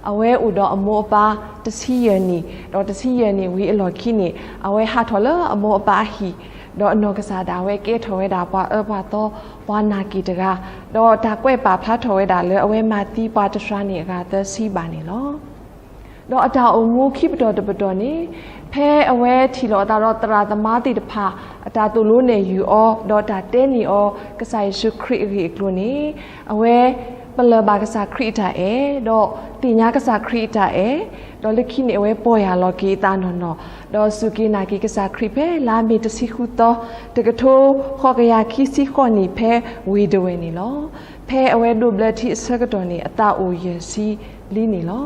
အဝဲအိၣ်ဒီးအမိၢ်အပၢ်တဆံယဲၢ်နံၣ်, ဒီးတဆံယဲၢ်နံၣ်ဝံၤအလီၢ်ခံန့ၣ် အဝဲဟးထီၣ်လၢအမိၢ်အပၢ်အဟံၣ်, ဒီးအနီၢ်ကစၢ်ဒၣ်ဝဲကဲထီၣ်ဝဲဒၣ်ပှၤအၢပှၤသီ ပှၤနာ်က့ၢ်တဂၤ, ဒီးတၢ်ကွဲးပာ်ဖျါထီၣ်ဝဲဒၣ်လၢအဝဲမၤသံပှၤတသရၣ်န့ၣ်အဂၤသၢဆံဘးန့ၣ်လီၤ. ဒီးအတၢ်အိၣ်မူခံပတီၢ်တပတီၢ်န့ၣ် ဖဲအဝဲထံၣ်လိာ်အသးဒီးသရၣ်သမါသ့ၣ်တဖၣ် အတၢ်သိၣ်လိနဲၣ်ယုာ်အီၤ ဒီးတၢ်တဲန့ၢ်အီၤ ကစၢ်ယ့ၣ်ၡူးခရံာ်အဂ့ၢ်အကျိၤန့ၣ် အဝဲပလၢၢ်ဘၣ်ကစၢ်ခရံာ်အတၢ်အဲၣ်, ဒီးသ့ၣ်ညါကစၢ်ခရံာ်အတၢ်အဲၣ်, ဒီးလၢခံန့ၣ် အဝဲပီၢ်ယၢ်လီၤက့ၤအသးနီၢ်နီၢ်, ဒီးစူၢ်က့ၤနာ်က့ၤကစၢ်ခရံာ်ဖဲလါမ့ၤတဆံဃုသီ တကထိဃိးကယၤခံဆံဃိးနံၣ် ဖဲဝ့ၢ်ဒဝဲၢ်န့ၣ်လီၤ. ဖဲအဝဲဒိးဘျၢထံအဆၢကတီၢ်န့ၣ် အသးအိၣ်ယဲၢ်ဆံလံန့ၣ်လီၤ.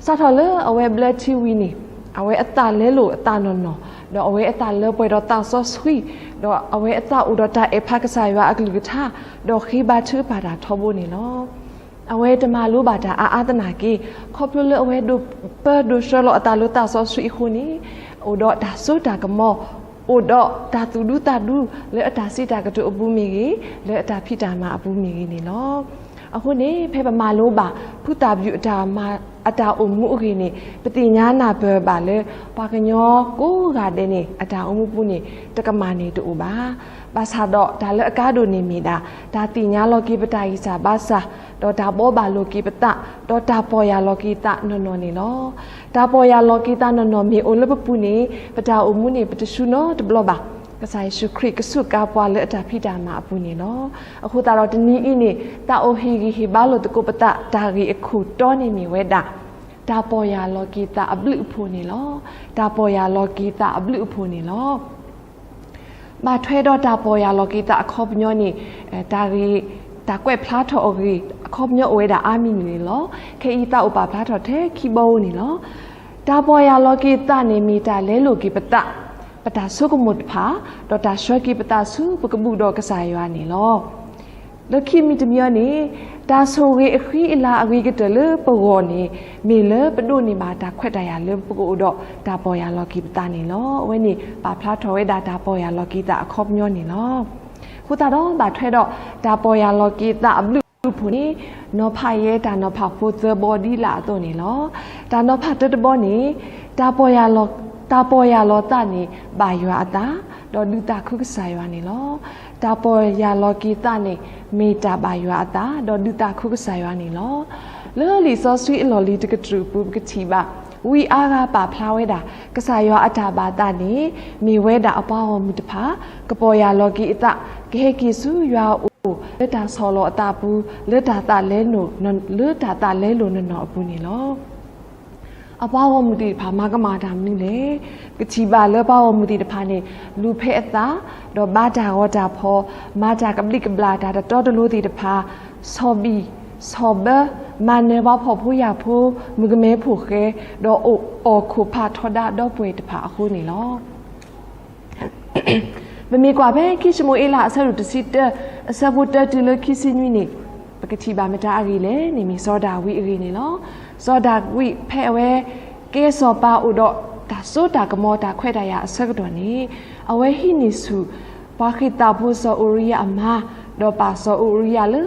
စးထီၣ်လၢအဝဲဘျၢထံဝံၤန့ၣ် အဝဲအသးလဲလိာ်အသးနီၢ်နီၢ်, ဒီးအဝဲအသးလၢပှဲၤဒီးသးစီဆှံ, ဒီးအဝဲအသးအိၣ်ဒီးတၢ်အဲၣ်ဖးကစၢ်ယွၤအကလုၢ်ကထါ, ဒီးဃ့ဘါထုကဖၣ်တၢ်ထီဘိန့ၣ်လီၤ. အဝဲတမၤလိဘၣ်တၢ်အါအါသနာ်က့, ခီဖျိလၢအဝဲဒိးပၢဒိးဆှၢလီၤအသးလၢသးစီဆှံအဃိန့ၣ်, အိၣ်ဒီးတၢ်စိတၢ်ကမီၤ, အိၣ်ဒီးတၢ်သူၣ်ဒူသးဒူလၢအတၢ်စံးတၢ်ကတိၤအပူၤမ့ၢ်ဂ့ၤ, လၢအတၢ်ဖံးတၢ်မၤအပူၤမ့ၢ်ဂ့ၤန့ၣ်လီၤ. အဃိန့ၣ် ဖဲပမၤလိဘၣ် ဖုသၣ်ဘျုးအတၢ်မၤ အတၢ်အိၣ်မူအဂ့ၢ်န့ၣ် ပသ့ၣ်ညါနၢ်ပၢၢ်ဘၣ်လၢ ပှၤကညီကိးဂၤဒဲးန့ၣ် အတၢ်အိၣ်မူပူၤန့ၣ် တကမၣ်န့ၣ်တအိၣ်ဘၣ်. ဘၣ်ဆၣ်ဒီးတၢ်လၢအကါဒိၣ်န့ၣ်မ့ၢ်ဒၣ် တၢ်သ့ၣ်ညါလီၤက့ၤပတၢ်ဂံၢ်စၢ်ဘါစၢ်, ဒီးတၢ်ဘှီဘၣ်လိာ်က့ၤပသး, ဒီးတၢ်ပီၢ်ယၢ်လီၤက့ၤသးနီၢ်နီၢ်န့ၣ်လီၤ. တၢ်ပီၢ်ယၢ်လီၤက့ၤသးနီၢ်နီၢ်မ့ၢ်အိၣ်လၢပပူၤန့ၣ် ပတၢ်အိၣ်မူန့ၣ် ပတဆူနီတဘျီဘၣ်. ကစၢ်ယ့ၣ်ၡူးခရံာ်ကစူးကါပှၤလၢအတၢ်ဖံးတၢ်မၤအပူၤန့ၣ်လီၤ. အဃိသတးဒီးတနံၤအံၤန့ၣ် သးအိၣ်ဟ့ၣ်ဂံၢ်ဟ့ၣ်ဘါလိာ်သကိးပသး တၢ်ဂ့ၢ်အခိၣ်တီန့ၣ်မ့ၢ်ဝဲဒၣ် တၢ်ပီၢ်ယၢ်လီၤက့ၤသးအဘျုးအဖှိၣ်န့ၣ်လီၤ. တၢ်ပီၢ်ယၢ်လီၤက့ၤသးအဘျုးအဖှိၣ်န့ၣ်လီၤ. ဘၣ်ထွဲဒီးတၢ်ပီၢ်ယၢ်လီၤက့ၤသးအခီပညီန့ၣ် တၢ်ဂ့ၢ် တၢ်ကွဲးဖျါထီၣ်အဂ့ၢ် အခီပညီအိၣ်ဝဲဒၣ်အါမံၤနံၤန့ၣ်လီၤ. ခဲအံၤသးအိၣ်ပာ်ဖျါထီၣ်ထဲခံဘီဧိၤန့ၣ်လီၤ. တၢ်ပီၢ်ယၢ်လီၤက့ၤသးန့ၣ်မ့ၢ်တၢ်လဲလိာ်က့ၤပသး, ပတၢ်ဆိကမိၣ်တဖၣ်, ဒီးတၢ်ဆှၢက့ၤပသးဆူပကဘူၣ်ဒီးကစၢ်ယွၤန့ၣ်လီၤ. လၢခံမံၤတမံၤအံၤန့ၣ်, တၢ်ဆိၣ်ဂ့ၤအဃံအလၤအဂ့ၤကတၢၢ်လၢပဂီၢ်န့ၣ်, မ့ၢ်လၢပဒိးန့ၢ်ဘၣ်တၢ်ခွဲးတၢ်ယာ်လၢပကအိၣ်ဒီးတၢ်ပီၢ်ယၢ်လီၤက့ၤပသးန့ၣ်လီၤ. အဝဲန့ၣ်ပာ်ဖျါထီၣ်ဝဲဒၣ်တၢ်ပီၢ်ယၢ်လီၤက့ၤသးအခီပညီန့ၣ်လီၤ. အဃိသတးဒီးဘၣ်ထွဲဒီးတၢ်ပီၢ်ယၢ်လီၤက့ၤသးအဘျုးအဖှိၣ်န့ၣ်, နီၤဖးယဲတၢ်နီၤဖးဖိသၢဘီဒ်လာ်အသိးန့ၣ်လီၤ. တၢ်နီၤဖးတၢတဘီန့ၣ်, တၢ်ပီၢ်ယၢ်လီၤ, တၢ်ပီၢ်ယၢ်လီၤသးန့ၣ် ဘၣ်ယွၤအသး, ဒီးဒုးသးခုကစၢ်ယွၤန့ၣ်လီၤ. တၢ်ပီၢ်ယၢ်လီၤက့ၤသးန့ၣ် မ့ၢ်တၢ်ဘၣ်ယွၤအသး, ဒီးဒုးသးခုကစၢ်ယွၤန့ၣ်လီၤ. လၢလံာ်စီဆှံအလီၢ်လံၤတကတြူၢ်အပူၤ ပကထံၣ်ဘၣ်, ဝံအါဂၤပာ်ဖျါဝဲဒၣ် ကစၢ်ယွၤအတၢ်ဘၣ်သးန့ၣ် မ့ၢ်ဝဲဒၣ်အပှၤဂီၢ်မုၢ်တဖၣ် ကပီၢ်ယၢ်လီၤက့ၤအသး, ကဟဲက့ၤဆူယွၤအအိၣ် လၢတၢ်ဆီၣ်လီၤအသးအပူၤ, လၢတၢ်သးလဲ, လၢတၢ်သးလဲလိာ်နနီၢ်အပူၤန့ၣ်လီၤ. အပှၤဂီၢ်မုၢ်သ့ၣ်တဖၣ်မၤကမၣ်တၢ်မနုၤလဲၣ်. ပကထံၣ်ဘၣ်လၢပှၤဂီၢ်မုၢ်သ့ၣ်တဖၣ်န့ၣ် လူၤဖဲအသး, ဒီးဘါတၢ်ဂီၤတၢ်ဖီၣ်, မၤတၢ်ကဘျံးကဘျၣ်တၢ်တတီတလိၤသ့ၣ်တဖၣ်, ဆီၣ်ဘံၣ်ဆီၣ်ဘၢ, မၤနၢၤပှၤဖှီၣ်ဖိယာ်ဖိ, မုၣ်ကမဲဖိဃဲ, ဒီးအိၣ်အီၣ်ခိၣ်ဖးထီဒါဒီပုၢ်ဝဲၢ်တဖၣ်အဃိန့ၣ်လီၤ. ပမ့ၢ်ကွၢ်ဖဲခံၡမူၤအ့လးအဆၢဒိၣ်တဆံတၢ အဆၢဖိတၢတုၤလၢခံဆံနွံန့ၣ်, ပကထံၣ်ဘၣ်မတၤအဂ့ၢ်လဲၣ်န့ၣ် မ့ၢ်စီၤဒၤဝံးအဂ့ၢ်န့ၣ်လီၤ. စီၤဒၤဝံးဖဲအဝဲကဲစီၤပၤအိၣ်ဒီးတၢ်စိတၢ်ကမီၤတၢ်ခွဲးတၢ်ယာ်အဆၢကတီၢ်န့ၣ်, အဝဲဟံးန့ၢ်ဆူၣ် ပှၤဃ့ၢ်သးဖိစီၤအူၤရံယၤအမါ, ဒီးပာ်စီၤအူၤရံယၤလၢ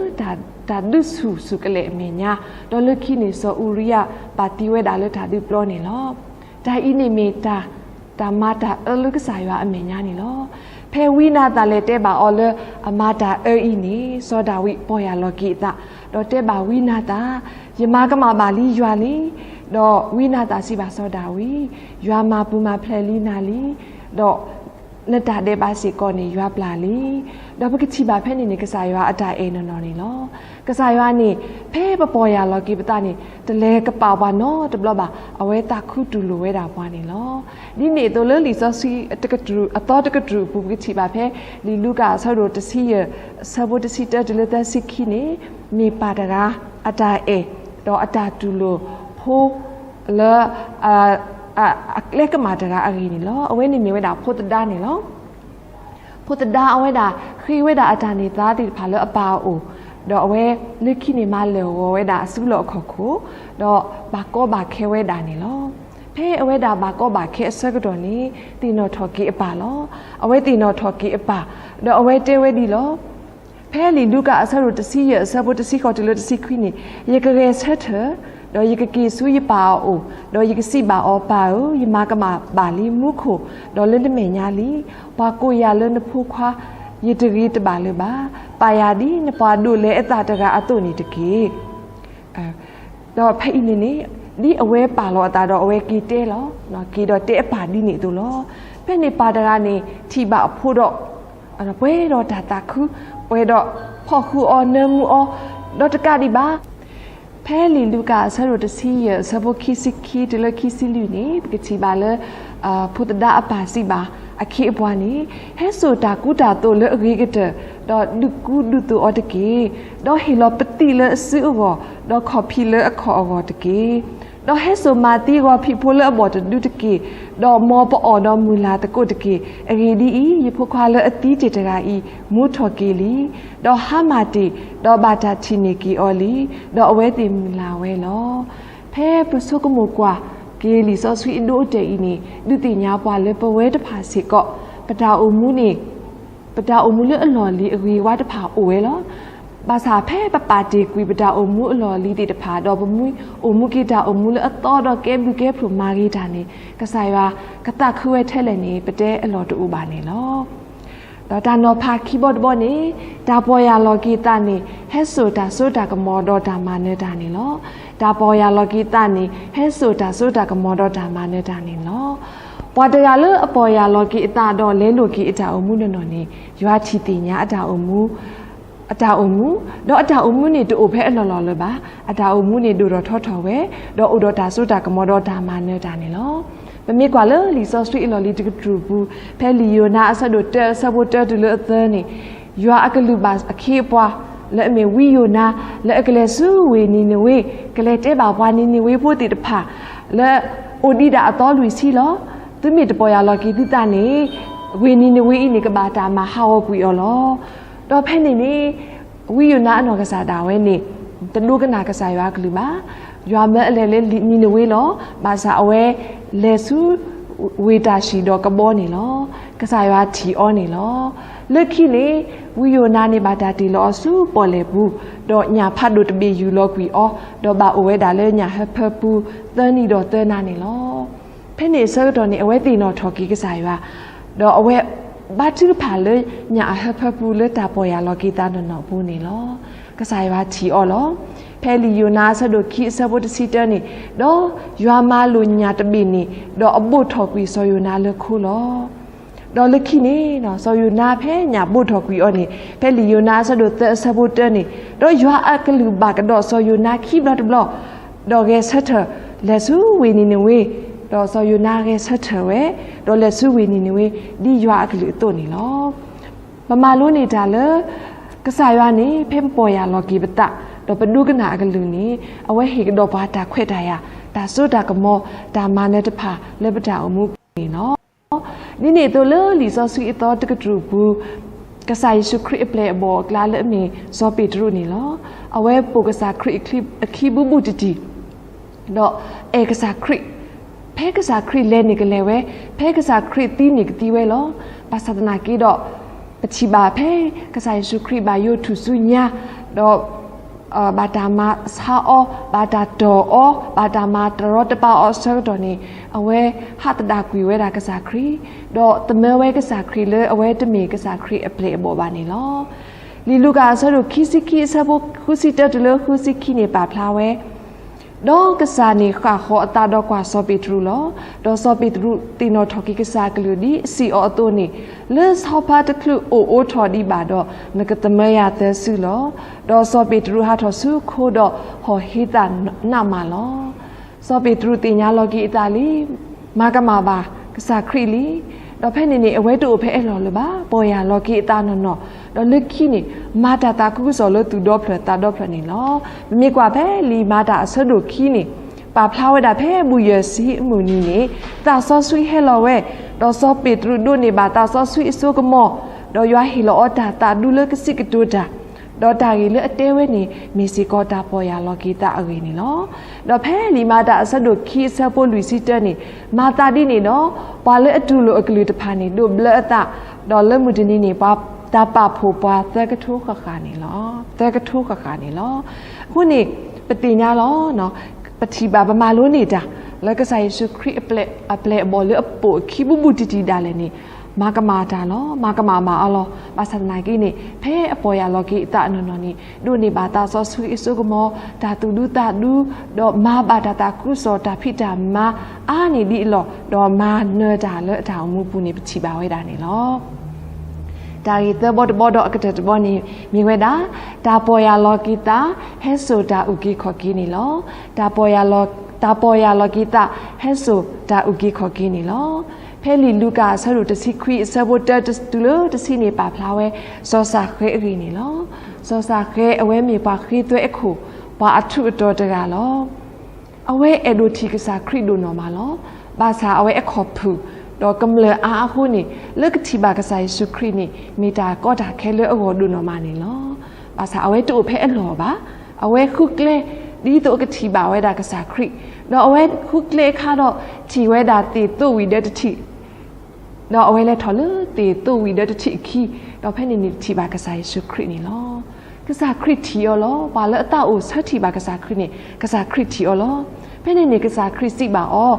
တၢ်ဒုးဆူၣ်ဆူၣ်ကလဲာ်အမဲာ်ညါ, ဒီးလၢခံန့ၣ်စီၤအူၤရံယၤပာ်သံဝဲဒၣ်လၢတၢ်ဒုးပျီန့ၣ်လီၤ. တၢ်အံၤန့ၣ်မ့ၢ်တၢ်, တၢ်မၤတၢ်အၢလၢကစၢ်ယွၤအမဲာ်ညါန့ၣ်လီၤ. ဖဲဝံနၤသၣ်လဲၤတဲဘၣ်အီၤလၢအမၤတၢ်အၢအံၤန့ၣ်, စီၤဒၤဝံးပီၢ်ယၢ်လီၤက့ၤအသး, ဒီးတဲဘၣ်ဝံနၤသၣ်, ယမၤကမၣ်ဘၣ်လံယွၤလံ. ဒီးဝံနၤသၣ်စံးဘၣ်စီၤဒၤဝံး, ယွၤမၤပူၤမၤဖျဲးလံနၤလံ. ဒီးနတၢ်ဒဲးဘးစ့ၢ်ကီးန့ၣ်ယွၤပျၢ်လံ. ဒီးပကထံၣ်ဘၣ်ဖဲန့ၣ်န့ၣ် ကစၢ်ယွၤအတၢ်အဲၣ်နီၢ်နီၢ်န့ၣ်လီၤ. ကစၢ်ယွၤန့ၣ် ဖဲပပီၢ်ယၢ်လီၤက့ၤပသးန့ၣ် တလဲၤကပာ်ပှၤနီတဘျီဘၣ်, အဝဲသးခုတူၢ်လိာ်ဝဲဒၣ်ပှၤန့ၣ်လီၤ. ဒ်န့ၣ်အသိးလၢလံာ်စီဆှံ အသီတကတြူၢ်အပူၤ ပကထံၣ်ဘၣ်ဖဲ လံာ်လူၤကၣ်အဆၢဒိၣ်တဆံယဲၢ် အဆၢဖိတဆံတၢတုၤလၢသၢဆံခံန့ၣ်, မ့ၢ်ပၢ်တဂၤအတၢ်အဲၣ် ဒီးအတၢ်တူၢ်လိာ်ဖိ လၢ အကျဲကမၣ်တဂၤအဂ့ၢ်န့ၣ်လီၤ. အဝဲန့ၣ်မ့ၢ်ဝဲဒၣ်ဖိသဒါန့ၣ်လီၤ. ဖိသဒါအဝဲဒၣ် ဃ့ဝဲဒၣ်အတၢ်န့ၢ်သါသ့ၣ်တဖၣ်လၢအပၢ်အအိၣ်, ဒီးအဝဲလၢခံန့ၣ်မၤလၢာ်ဂီၤဝဲဒၣ်အစုလီၢ်အခီၣ်ခိၣ်, ဒီးဘၣ်ကီဘၣ်ခဲဝဲဒၣ်န့ၣ်လီၤ. ဖဲအဝဲဒၣ်ဘၣ်ကီဘၣ်ခဲအဆၢကတီၢ်န့ၣ် သ့ၣ်နီၣ်ထီၣ်က့ၤအပၢ်လီၤ. အဝဲသ့ၣ်နီၣ်ထီၣ်က့ၤအပၢ်, ဒီးအဝဲတဲဝဲဒ်လီၤ. ဖဲလံာ်လူၤကၣ်အဆၢဒိၣ်တဆံယဲၢ် အဆၢဖိတဆံဃိးတုၤလၢတဆံခွံန့ၣ်, ယကဂဲၤဆၢထၢၣ်, ဒီးယကက့ၤဆူယပၢ်အအိၣ်, ဒီးယကစံးဘၣ်အီၤ, ပၢ်ဧၢ, ယမၤကမၣ်ဘၣ်လံမူခိၣ်, ဒီးလၢနမဲာ်ညါလံ, ပှၤကိးယၤလၢနဖိခွါ, ယတဂ့ၤတဘၣ်လၢၤဘၣ်. ပာ်ယၤဒ်နပှၤဒိးလဲအသးတဂၤအသိးန့ၣ်တက့ၢ်. ဒီးဖဲအံၤန့ၣ်န့ၣ်, ဒ်အဝဲပာ်လီၤအသးဒီးအဝဲက့ၤတဲလီၤ, က့ၤဒီးတဲအပၢ်ဒ်န့ၣ်အသိးလီၤ. ဖဲန့ၣ်ပၢ်တဂၤန့ၣ် ထံၣ်ဘၣ်အဖိဒီး ပှဲၤဒီးတၢ်သးခု, ပှဲၤဒီးဖီၣ်ဃုာ်အီၤနၢမူအီၤ, ဒီးတကးဒံးဘၣ် ဖဲလံာ်လူၤကၣ်အဆၢဒိၣ်တဆံယဲၢ် အဆၢဖိခံဆံခံတုၤလၢခံဆံလွံၢ်န့ၣ် ပကထံၣ်ဘၣ်လၢ ဖိသဒါအပၢ်စံးဘၣ်အခ့အပှၤန့ၣ်, ဟဲစိာ်တၢ်ကူတၢ်သိးလၢအဂ့ၤကတၢၢ်, ဒီးဒုးကူဒုးသိးအီၤတက့ၢ်. ဒီးဟ့ၣ်လီၤပသံၣ်လၢအစုအဂီၢ်, ဒီးခီၣ်ဖံးလၢအခီၣ်အဂီၢ်တက့ၢ်. ဒီးဟဲစိာ်မၤသံဂီၤဖံးဖိလၢအဘီၣ်တဒုတက့ၢ်, ဒီးမ်ပအီၣ်ဒီးမုာ်လၤသကိးတက့ၢ်. အဂ့ၢ်ဒ်အံၤ, ယဖိခွါလၢအသံတ့ၢ်တဂၤအံၤ မူထီၣ်က့ၤလံ, ဒီးဟါမၢ်တ့ၢ်, ဒီးဘၣ်တၢ်ထံၣ်န့ၢ်က့ၤအီၤလံ, ဒီးအဝဲသ့ၣ်မုၢ်လၢ်ဝဲလီၤ. ဖဲပဆိကမိၣ်ကွၢ်က့ၤလံာ်စီဆှံအဒိအတဲာ်အံၤန့ၣ်, ဒုးသ့ၣ်ညါပှၤလၢပဝဲတဖၣ်စ့ၢ်ကီး ပတၢ်အိၣ်မူန့ၣ် ပတၢ်အိၣ်မူလၢအလီၢ်လံၤအဂ့ၤဝါတဖၣ်အိၣ်ဝဲလီၤ. ဘၣ်ဆၣ်ဖဲပပာ်တ့ၢ်ကွံာ်ပတၢ်အိၣ်မူအလီၢ်လံၤသ့ၣ်တဖၣ် ဒီးပမူအိၣ်မူက့ၤတၢ်အိၣ်မူလၢအသီဒီးကဲဘျုးကဲဖှိၣ်မၤဂ့ၤတၢ်န့ၣ်, ကစၢ်ယွၤကသးခုဝဲထဲလဲၣ်န့ၣ် ပတဲအလီၢ်တအိၣ်ဘၣ်န့ၣ်လီၤ. ဒီးတၢ်နီၤဖးခံဘီတဘီန့ၣ်, တၢ်ပီၢ်ယၢ်လီၤက့ၤသးန့ၣ် ဟဲစိာ်တၢ်စိတၢ်ကမီၤဒီးတၢ်မၤနၢၤတၢ်န့ၣ်လီၤ. တၢ်ပီၢ်ယၢ်လီၤက့ၤသးန့ၣ် ဟဲစိာ်တၢ်စိတၢ်ကမီၤဒီးတၢ်မၤနၢၤတၢ်န့ၣ်လီၤ. ပှၤတဂၤလၢအပီၢ်ယၢ်လီၤက့ၤအသးဒီးလဲလိာ်က့ၤအတၢ်အိၣ်မူနီၢ်နီၢ်န့ၣ်, ယွၤထံၣ်သ့ၣ်ညါအတၢ်အိၣ်မူ အတၢ်အိၣ်မူ, ဒီးအတၢ်အိၣ်မူန့ၣ်တအိၣ်ဖဲအလီၢ်လီၢ်လၢၤဘၣ်. အတၢ်အိၣ်မူန့ၣ်ဒိၣ်ထီၣ်ထီထီၣ်ဝဲ, ဒီးအိၣ်ဒီးတၢ်စိတၢ်ကမီၤဒီးတၢ်မၤနၢၤတၢ်န့ၣ်လီၤ. ပမ့ၢ်ကွၢ်လၢလံာ်စီဆှံအလီၢ်လံၤတကတြူၢ်ပူၤ, ဖဲလံာ်ယိၤနါအဆၢဒိၣ်တၢအဆၢဖိတၢတုၤလၢအသၢန့ၣ်, ယွၤအကလုၢ်ဘၣ်အခ့အပှၤ လၢအမ့ၢ်ဝံယိၤနါ လၢအကလဲၤဆူဝ့ၢ်နံၤနဝ့, ကလဲၤတဲဘၣ်ပှၤနံၤနဝ့ဖိသ့ၣ်တဖၣ် လၢအိၣ်ဒံးဒၣ်အသီလွံၢ်ဆံလီၤ. သုမ့ၢ်တပီၢ်ယၢ်လီၤက့ၤသုသးန့ၣ်, ဝ့ၢ်နံၤနဝ့အံၤန့ၣ် ကဘၣ်တၢ်မၤဟးဂီၤကွံာ်အီၤလီၤ. ဒီးဖဲန့ၣ်န့ၣ် ဝံယိၤနါအနီၢ်ကစၢ်ဒၣ်ဝဲန့ၣ် တဒိကနၣ်ကစၢ်ယွၤအကလုၢ်ဘၣ်. ယွၤမၢအလဲၤလၢနံၤနဝ့လီၤ. ဘၣ်ဆၣ်အဝဲလဲၤဆူ ဝ့ၢ်တၢ်ၡံၣ်ဒီးကဘီန့ၣ်လီၤ. ကစၢ်ယွၤထံၣ်အီၤန့ၣ်လီၤ. လၢခံန့ၣ် ဝံယိၤနါန့ၣ်ဘၣ်တၢ်တ့ၢ်လီၤအီၤဆူပီၣ်လဲၣ်ပူၤ, ဒီးညၣ်ဖးဒိၣ်တဘ့ၣ်ယူၢ်လီၤကွံာ်အီၤ, ဒီးဘၣ်အိၣ်ဝဲဒၣ်လၢညၣ်ဟၢဖၢပူၤ သၢနံၤဒီးသၢနၤန့ၣ်လီၤ. ဖဲန့ၣ်အဆၢကတီၢ်န့ၣ် အဝဲသ့ၣ်နီၣ်ထီၣ်က့ၤကစၢ်ယွၤ, ဒီးအဝဲဘါထုကဖၣ်လၢညၣ်အဟၢဖၢပူၤလၢတၢ်ပီၢ်ယၢ်လီၤက့ၤသးနီၢ်နီၢ်အပူၤန့ၣ်လီၤ. ကစၢ်ယွၤထံၣ်အီၤလီၤ. ဖဲလံာ်ယိၤနါအဆၢဒိၣ်ခံအဆၢဖိတဆံတၢန့ၣ်, ဒီးယွၤမၤလိာ်ညၣ်တဘ့ၣ်န့ၣ်, ဒီးအဘိၣ်ထီၣ်ကွံာ်စီၤယိၤနါလၢခိလီၤ. ဒီးလၢခံန့ၣ် စီၤယိၤနါဖဲညၣ်ဘိၣ်ထီၣ်ကွံာ်အီၤန့ၣ်, ဖဲလံာ်ယိၤနါအဆၢဒိၣ်သၢအဆၢဖိတၢန့ၣ်, ဒီးယွၤအကလုၢ်ဘၣ်ကဒီးစီၤယိၤနါခံဘျီတဘျီ, ဒီးဂဲၤဆၢထၢၣ်လဲၤဆူဝ့ၢ်နံၤနဝ့, ဒီးစီၤယိၤနါဂဲၤဆၢထၢၣ်ဝဲ, ဒီးလဲၤဆူဝ့ၢ်နံၤနဝ့ ဒ်ယွၤအကလုၢ်အသိးန့ၣ်လီၤ. ပမၤလိန့ၢ်တၢ်လၢ ကစၢ်ယွၤန့ၣ် ဖဲပပီၢ်ယၢ်လီၤက့ၤပသး, ဒီးပဒိကနၣ်အကလုၢ်န့ၣ်, အဝဲဟ့ၣ်ကဒီးပှၤတၢ်ခွဲးတၢ်ယာ်, တၢ်စိတၢ်ကမီၤ, တၢ်မၤနၢၤတဖၣ်လၢပတၢ်အိၣ်မူပူၤန့ၣ်လီၤ. ဒ်န့ၣ်အသိးလၢလံာ်စီဆှံအသီတကတြူၢ်ပူၤ, ကစၢ်ယ့ၣ်ၡူးခရံာ်အပျဲၢ်အဘီၣ်အကျါလၢအမ့ၢ်စီၤပ့းတရူးန့ၣ်လီၤ. အဝဲပိာ်ကစၢ်ခရံာ်အခံဘူးဘူးတံၢ်တံၢ်, ဒီးအဲၣ်ကစၢ်ခရံာ်, ဖဲကစၢ်ခရံာ်လဲၤန့ၣ်ကလဲၤဝဲ, ဖဲကစၢ်ခရံာ်သံန့ၣ်ကသံဝဲလီၤ. ဘၣ်ဆၣ်သနာ်က့ဒီး, ပထံၣ်ဘၣ်ဖဲကစၢ်ယ့ၣ်ၡူးခရံာ်ဘၣ်ယိးထူၣ်စုညါ, ဒီး ဘၣ်တၢ်မၤဆါအီၤ, ဘၣ်တၢ်တီၢ်အီၤ, ဘၣ်တၢ်မၤတရီတပါအီၤအဆၢကတီၢ်န့ၣ်, အဝဲဟးသဒၣ်ကွံာ်ဝဲဒၣ်ကစၢ်ခရံာ်, ဒီးသမၢဝဲကစၢ်ခရံာ်လၢအဝဲတမ့ၢ်ကစၢ်ခရံာ်အပျဲၢ်အဘီၣ်ဘၣ်န့ၣ်လီၤ. လံာ်လူၤကၣ်အဆၢဒိၣ်ခံဆံခံအဆၢဖိဃုဆံတၢတုၤလၢဃုဆံခံန့ၣ်ပာ်ဖျါဝဲ, ဒီးကစၢ်န့ၣ်ဃၣ်ဃီၤအသးဒီးကွၢ်စီၤပ့းတရူးလီၤ. ဒီးစီၤပ့းတရူးသ့ၣ်နီၣ်ထီၣ်က့ၤကစၢ်အကလုၢ်ဒ်အစံးအီၤအသိးန့ၣ်, လၢဆီဖါတချုးအိၣ်အိးထီၣ်ဒံးဘၣ်ဒီး, နကသမၢယၤသၢစုလီၤ. ဒီးစီၤပ့းတရူးဟးထီၣ်ဆူခိဒီးဟီၣ်ဟ့သးနးမးလီၤ. စီၤပ့းတရူးသ့ၣ်ညါလီၤက့ၤအသးလံ, မၤကမၣ်ဘၣ်ကစၢ်ခရံာ်လံ. ဒီးဖဲန့ၣ်န့ၣ် အဝဲတအိၣ်ဖဲအလီၢ်လၢၤဘၣ်, ပီၢ်ယၢ်လီၤက့ၤအသးနီၢ်နီၢ်, ဒီးလၢခံန့ၣ်, မၤတၢ်သးခုကစီၣ်လၢသူၣ်ဒီဖျၢၣ်သးဒီဖျၢၣ်န့ၣ်လီၤ. ပမ့ၢ်ကွၢ်ဖဲလံာ်မၤတၢ်အဆၢဒိၣ်ခံန့ၣ်, ပာ်ဖျါဝဲဒၣ်ဖဲဘူၣ်ယဲၢ်ဆံအမုၢ်နံၤန့ၣ်, သးစီဆှံဟဲလီၤဝဲ, ဒီးစီၤပ့းတရူးဒိးန့ၢ်ဘၣ်သးစီဆှံအစိကမီၤ, ဒီးယွၤဟ့ၣ်လီၤအီၤတၢ်သးဒူလၢကစံးကတိၤတၢ်, ဒီးတၢ်ဂ့ၢ်လၢအတဲဝဲန့ၣ် မ့ၢ်စ့ၢ်ကီးတၢ်ပီၢ်ယၢ်လီၤက့ၤသးအဂ့ၢ်န့ၣ်လီၤ. ဒီးဖဲလံာ်မၤတၢ်အဆၢဒိၣ်ခံအဆၢဖိလွံၢ်ဆံတၢန့ၣ်, မၤသးဒ်န့ၣ်ဒီး, ပှၤလၢအတူၢ်လိာ်အကလုၢ်တဖၣ်န့ၣ်ဒိးဘျၢအသး, ဒီးလၢမုၢ်တနံၤန့ၣ် ပှၤတၢ်ပာ်ဖှိၣ်ပှၤသၢကထိဃၣ်ဃၣ်န့ၣ်လီၤ. သၢကထိဃၣ်ဃၣ်န့ၣ်လီၤ. အဃိန့ၣ်, ပသ့ၣ်ညါလီၤ. ပထံၣ်ဘၣ်ပမၤလိန့ၢ်တၢ်, လၢကစၢ်ယ့ၣ်ၡူးခရံာ်အပျဲၢ်အဘီၣ်လၢအပိာ်အခံဘူးဘူးတံၢ်တံၢ်ဒၣ်လဲာ်န့ၣ်, မၤကမၣ်တၢ်လီၤ, မၤကမၣ်ဘၣ်အီၤလီၤ. ဘၣ်ဆၣ်သနာ်က့န့ၣ်, ဖဲအပီၢ်ယၢ်လီၤက့ၤအသးနီၢ်နီၢ်န့ၣ်, ဒိးန့ၢ်ဘၣ်သးစီဆှံအစိကမီၤ, တၢ်သူၣ်ဒူသးဒူ, ဒီးမၤဘၣ်တၢ်သးခုကစီၣ်တၢ်ဖံးတၢ်မၤအါန့ၢ်ဒ်အလီၢ်, ဒီးမၤနၢၤတၢ်လၢအတၢ်အိၣ်မူပူၤန့ၣ် ပထံၣ်ဘၣ်ဝဲဒၣ်န့ၣ်လီၤ. တၢ်ဂ့ၢ်သၢဘီတဘီဒီးအကတၢၢ်တဘီန့ၣ် မ့ၢ်ဝဲဒၣ်, တၢ်ပီၢ်ယၢ်လီၤက့ၤသး, ဟဲစိာ်တၢ်အုၣ်က့ၤခီၣ်က့ၤန့ၣ်လီၤ. တၢ်ပီၢ်ယၢ်လီၤက့ၤသး, ဟဲစိာ်တၢ်အုၣ်က့ၤခီၣ်က့ၤန့ၣ်လီၤ. ဖဲလံာ်လူၤကၣ်အဆၢဒိၣ်တဆံခွံအဆၢဖိတၢတုၤလၢတဆံန့ၣ်ပာ်ဖျါဝဲ, စီၤစၤဃဲအဂ့ၢ်န့ၣ်လီၤ. စီၤစၤဃဲအဝဲမ့ၢ်ပှၤဃ့သွဲအခိၣ်, ပှၤအထူးအတီၤတဂၤလီၤ. အဝဲအဲၣ်ဒိးထံၣ်ကစၢ်ခရံာ်ဒိၣ်နီၢ်မးလီၤ. ဘၣ်ဆၣ်အဝဲအခီၣ်ဖုၣ်, ဒီးကမျၢၢ်အါအဃိန့ၣ်, လၢကထံၣ်ဘၣ်ကစၢ်ယ့ၣ်ၡူးခရံာ်န့ၣ် မ့ၢ်တၢ်ကီတၢ်ခဲလၢအဂီၢ်ဒိၣ်နီၢ်မးန့ၣ်လီၤ. ဘၣ်ဆၣ်အဝဲတအိၣ်ဖဲအလီၢ်ဘၣ်. အဝဲဃုကျဲ, ဒ်သိးအကထံၣ်ဘၣ်ဝဲဒၣ်ကစၢ်ခရံာ်, ဒီးအဝဲဃုကျဲအခါဒီး, ထံၣ်ဝဲဒၣ်သ့ၣ်သိးဝံၤဒၢတထံၣ် ဒီးအဝဲလဲၤထီၣ်လၢသ့ၣ်သိးဝံၤဒၢတထံၣ်အခံ, ဒီးဖဲန့ၣ်န့ၣ်ထံၣ်ဘၣ်ကစၢ်ယ့ၣ်ၡူးခရံာ်န့ၣ်လီၤ. ကစၢ်ခရံာ်ထံၣ်အီၤလီၤ. ပှၤလၢအသးအိၣ်ဆၢထံၣ်ဘၣ်ကစၢ်ခရံာ်န့ၣ် ကစၢ်ခရံာ်ထံၣ်အီၤလီၤ. ဖဲန့ၣ်န့ၣ်ကစၢ်ခရံာ်စံးဘၣ်အီၤ,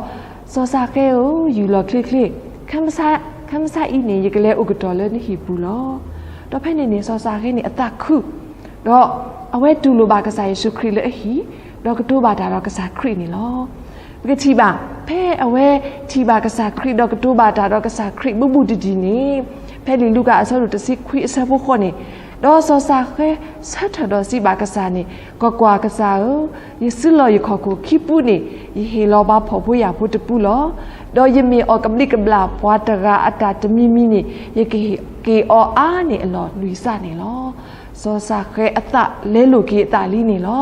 စီၤစၤဃဲဧၢ, ယူၢ်လီၤချ့ချ့, ခဲမုၢ်ဆါအံၤန့ၣ် ယကလဲၤအိၣ်ကတီၢ်လၢနဟံၣ်ပူၤလီၤ. ဒီးဖဲန့ၣ်န့ၣ်စီၤစၤဃဲန့ၣ်အသးခု ဒီးအဝဲတူၢ်လိာ်ဘၣ်ကစၢ်ယ့ၣ်ၡူးခရံာ်လၢအဟံၣ်, ဒီးကတိၤဘၣ်တၢ်ဒီးကစၢ်ခရံာ်န့ၣ်လီၤ. ပကထံၣ်ဘၣ်, ဖဲအဝဲထံၣ်ဘၣ်ကစၢ်ခရံာ်ဒီးကတိၤဘၣ်တၢ်ဒီးကစၢ်ခရံာ်ဘူးဘူးတံၢ်တံၢ်န့ၣ်, ဖဲလံာ်လူၤကၣ်အဆၢဒိၣ်တဆံခွံအဆၢဖိဃိးန့ၣ်, ဒီးစီၤစၤဃဲဆၢထၢၣ်ဒီးစံးဘၣ်ကစၢ်န့ၣ်, ကွၢ်ကွၢ်, ကစၢ်ဧၢ, ယစုလီၢ်ယခီၣ်ခိၣ်ခံပူၤန့ၣ်, ယဟ့ၣ်လီၤပှၤဖှီၣ်ဖိယာ်ဖိတပူၤလီၤ. ဒီးယမ့ၢ်အီၣ်ကဘျံးကဘျၣ်ပှၤတဂၤအတၢ်တမံၤမံၤန့ၣ်, ယကဟ့ၣ်က့ၤအီၤအါန့ၢ်အလီၢ်လွံၢ်စးန့ၣ်လီၤ. စီၤစၤဃဲအသးလဲလိာ်က့ၤအသးလံန့ၣ်လီၤ.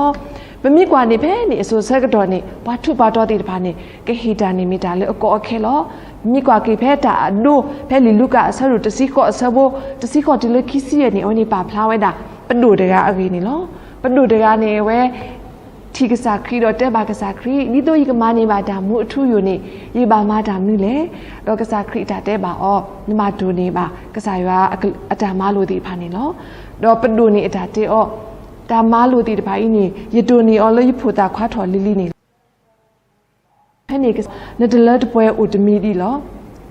ပမ့ၢ်ကွၢ်န့ၣ်ဖဲန့ၣ်အစိၤဆၢကတီၢ်န့ၣ် ပှၤထူးပှၤတီၤသ့ၣ်တဖၣ်န့ၣ် ကဟ့ၣ်တၢ်န့ၣ်မ့ၢ်တၢ်လၢအကီအခဲလီၤ. ပမ့ၢ်ကွၢ်က့ၤဖဲတၢ်အဒိ ဖဲလံာ်လူၤကၣ်အဆၢဒိၣ်တဆံဃိးအဆၢဖိ တဆံဃိးတုၤလၢခံဆံယဲၢ်န့ၣ် အဝဲန့ၣ်ပာ်ဖျါဝဲဒၣ် ပဒိၣ်တဂၤအဂ့ၢ်န့ၣ်လီၤ. ပဒိၣ်တဂၤန့ၣ် အဝဲထံၣ်ကစၢ်ခရံာ်ဒီးတဲဘၣ်ကစၢ်ခရံာ်, ဒ်သိးယကမၤန့ၢ်ဘၣ်တၢ်မူအထူအယိာ်န့ၣ် ယဘၣ်မၤတၢ်မနုၤလဲၣ်. ဒီးကစၢ်ခရံာ်အတၢ်တဲဘၣ်အီၤ, နဘၣ်တိၢ်န့ၢ်ဘၣ်ကစၢ်ယွၤအတၢ်မၤလိာ်သ့ၣ်တဖၣ်န့ၣ်လီၤ. ဒီးပဒိၣ်န့ၣ်အတၢ်တဲအီၤ, တၢ်မၤလိာ်သ့ၣ်တဖၣ်အံၤန့ၣ် ယတိၢ်န့ၢ်အီၤလၢယဖိသၣ်ခွါထီၣ်လံၤလံၤန့ၣ်လီၤ. ဖဲန့ၣ် နတလၢတပှဲၤအိၣ်တမံၤဒံးလီၤ.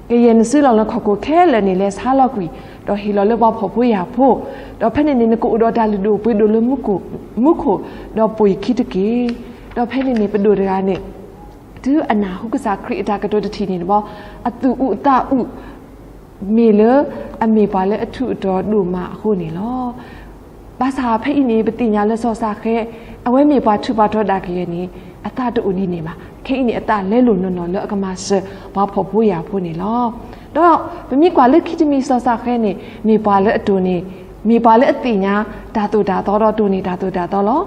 ကယဲၢ်နစုလီၢ်လၢခီၣ်ခိၣ်ခဲလၢာ်န့ၣ် လဲၤဆါလီၤကွံာ်, ဒီးဟ့ၣ်လီၤလၢပှၤဖှီၣ်ဖိယာ်ဖိ, ဒီးဖဲန့ၣ်န့ၣ် နကအိၣ်ဒီးတၢ်လုၢ်ဒိၣ်ပှ့ၤဒိၣ်လၢမူခိၣ်, ဒီးပိာ်ယခံတက့ၢ်. ဒီးဖဲန့ၣ်န့ၣ် ပဒိၣ်တဂၤန့ၣ် တုၤအနၢ်ဟူကစၢ်ခရံာ်အတၢ်ကတိၤတထံၣ်န့ၣ်တဘျီ, အသူၣ်အုးအသးအုး မ့ၢ်လၢအမ့ၢ်ပှၤလၢအထူးအတီၤဒိၣ်မးအဃိန့ၣ်လီၤ. ဘၣ်ဆၣ်ဖဲအံၤန့ၣ် ပသ့ၣ်ညါလၢစီၤစၤဃဲ အဝဲမ့ၢ်ပှၤထူးပှၤတီၤဒၣ်ကယဲၢ်န့ၣ် အသးတအိၣ်ဒ်န့ၣ်ဘၣ်. ခဲအံၤန့ၣ် အသးလဲလိာ်နီၢ်နီၢ်လၢအကမၤစၢၤပှၤဖှီၣ်ဖိယာ်ဖိန့ၣ်လီၤ. ဒီးပမ့ၢ်ကွၢ်လၢခံတမံၤစီၤစၤဃဲန့ၣ် မ့ၢ်ပှၤလၢအတိၢ်န့ၢ်, မ့ၢ်ပှၤလၢအသ့ၣ်ညါတၢ်သိၣ်တၢ်သီဒီးတိၢ်န့ၢ်တၢ်သိၣ်တၢ်သီလီၤ.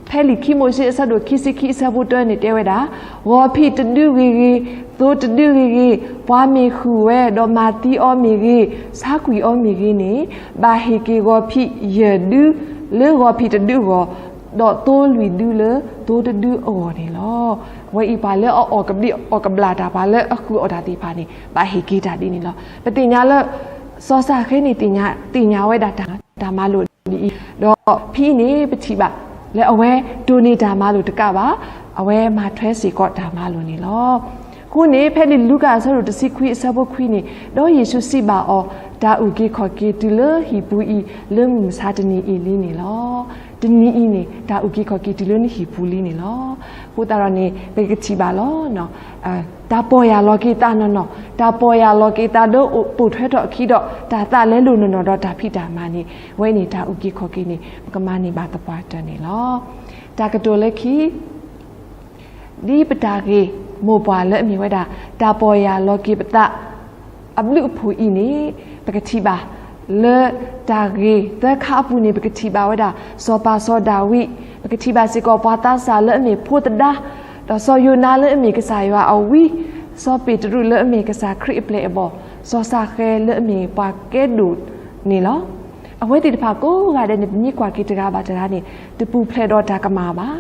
ဖဲလံာ်ခံမိၤၡ့အဆၢဒိၣ်ခံဆံခံအဆၢဖိတၢန့ၣ်တဲဝဲဒၣ်, ဂီၤဖံးတဒုဂ့ၤဂ့ၤ, သိတဒုဂ့ၤဂ့ၤ, ပှၤမ့ၢ်ဃုာ်ဝဲဒီးမၤသံအီၤမ့ၢ်ဂ့ၤ, ဆါကွံာ်အီၤမ့ၢ်ဂ့ၤန့ၣ်, ဘၣ်ဟ့ၣ်က့ၤဂီၤဖံးယဲၢ်ဒုလၢဂီၤဖံးတဒုအဂီၢ်, ဒီးသိလွံၢ်ဒုလၢသိတဒုအဂီၢ်န့ၣ်လီၤ. အဝဲအံၤပှၤလၢအအီၣ်ကဘျံးအီၣ်ကဘျၣ်တၢ် ပှၤလၢအဃုာ်အီၣ်တၢ်သ့ၣ်တဖၣ်န့ၣ် ဘၣ်ဟ့ၣ်က့ၤတၢ်ဒ်န့ၣ်လီၤ. ပသ့ၣ်ညါလၢ စီၤစၤဃဲန့ၣ် သ့ၣ်ညါဝဲဒၣ်တၢ် တၢ်မၤလိာ်ဒ်အံၤ, ဒီးဖဲအံၤန့ၣ် ပထံၣ်ဘၣ်လၢအဝဲတိၢ်န့ၢ်တၢ်မၤလိာ်တကးဘၣ်, အဝဲမၤထွဲစ့ၢ်ကီးတၢ်မၤလိာ်န့ၣ်လီၤ. အဃိန့ၣ် ဖဲလံာ်လူၤကၣ်အဆၢဒိၣ်တဆံခွံအဆၢဖိခွံန့ၣ်, ဒီးယ့ၣ်ၡူးစံးဘၣ်အီၤ, တၢ်အုၣ်က့ၤခီၣ်က့ၤတုၤလၢဟံၣ်ပူၤအံၤ လၢမုၢ်မဆါတနံၤအံၤလံန့ၣ်လီၤ. တနံၤအံၤန့ၣ် တၢ်အုၣ်က့ၤခီၣ်က့ၤတုၤလၢနဟံၣ်ပူၤလံန့ၣ်လီၤ. အဃိသတးဒီးန့ၣ် ပကထံၣ်ဘၣ်လီၤ တၢ်ပီၢ်ယၢ်လီၤက့ၤသးနီၢ်နီၢ်, တၢ်ပီၢ်ယၢ်လီၤက့ၤသးဒီးပိာ်ထွဲထီၣ်အခံဒီး တၢ်သးလဲလိာ်နီၢ်နီၢ်ဒီးတၢ်ဖံးတၢ်မၤန့ၣ်, အဝဲန့ၣ်တၢ်အုၣ်က့ၤခီၣ်က့ၤန့ၣ် ပကမၤန့ၢ်ဘၣ်သပှၢ်တၢၢ်န့ၣ်လီၤ. တၢ်ကတိၤလၢခံ ဒ်ပတၢ်ဂ့ၢ်မိၢ်ပှၢ်လၢအမ့ၢ်ဝဲဒၣ် တၢ်ပီၢ်ယၢ်လီၤက့ၤပသး အဘျုးအဖှိၣ်အံၤန့ၣ် ပကထံၣ်ဘၣ်လၢတၢ်ဂ့ၢ်သၢခါအပူၤန့ၣ် ပကထံၣ်ဘၣ်ဝဲဒၣ် စီၤပၤစီၤဒၤဝံး, ပကထံၣ်ဘၣ်စ့ၢ်ကီးပှၤသးစၢ်လၢအမ့ၢ်ဖိသဒါ, ဒီးစီၤယိၤနါလၢအမ့ၢ်ကစၢ်ယွၤအဝံ, စီၤပ့းတရူးလၢအမ့ၢ်ကစၢ်ခရံာ်အပျဲၢ်အဘီၣ်, စီၤစၤဃဲလၢအမ့ၢ်ပှၤကဲဒိၣ်န့ၣ်လီၤ. အဝဲသ့ၣ်တဖၣ်ကိးဂၤဒဲးန့ၣ် ပမ့ၢ်ကွၢ်က့ၤတဂၤဘၣ်တဂၤန့ၣ် တပူၤဖျဲးဒီးတၢ်ကမၣ်ဘၣ်.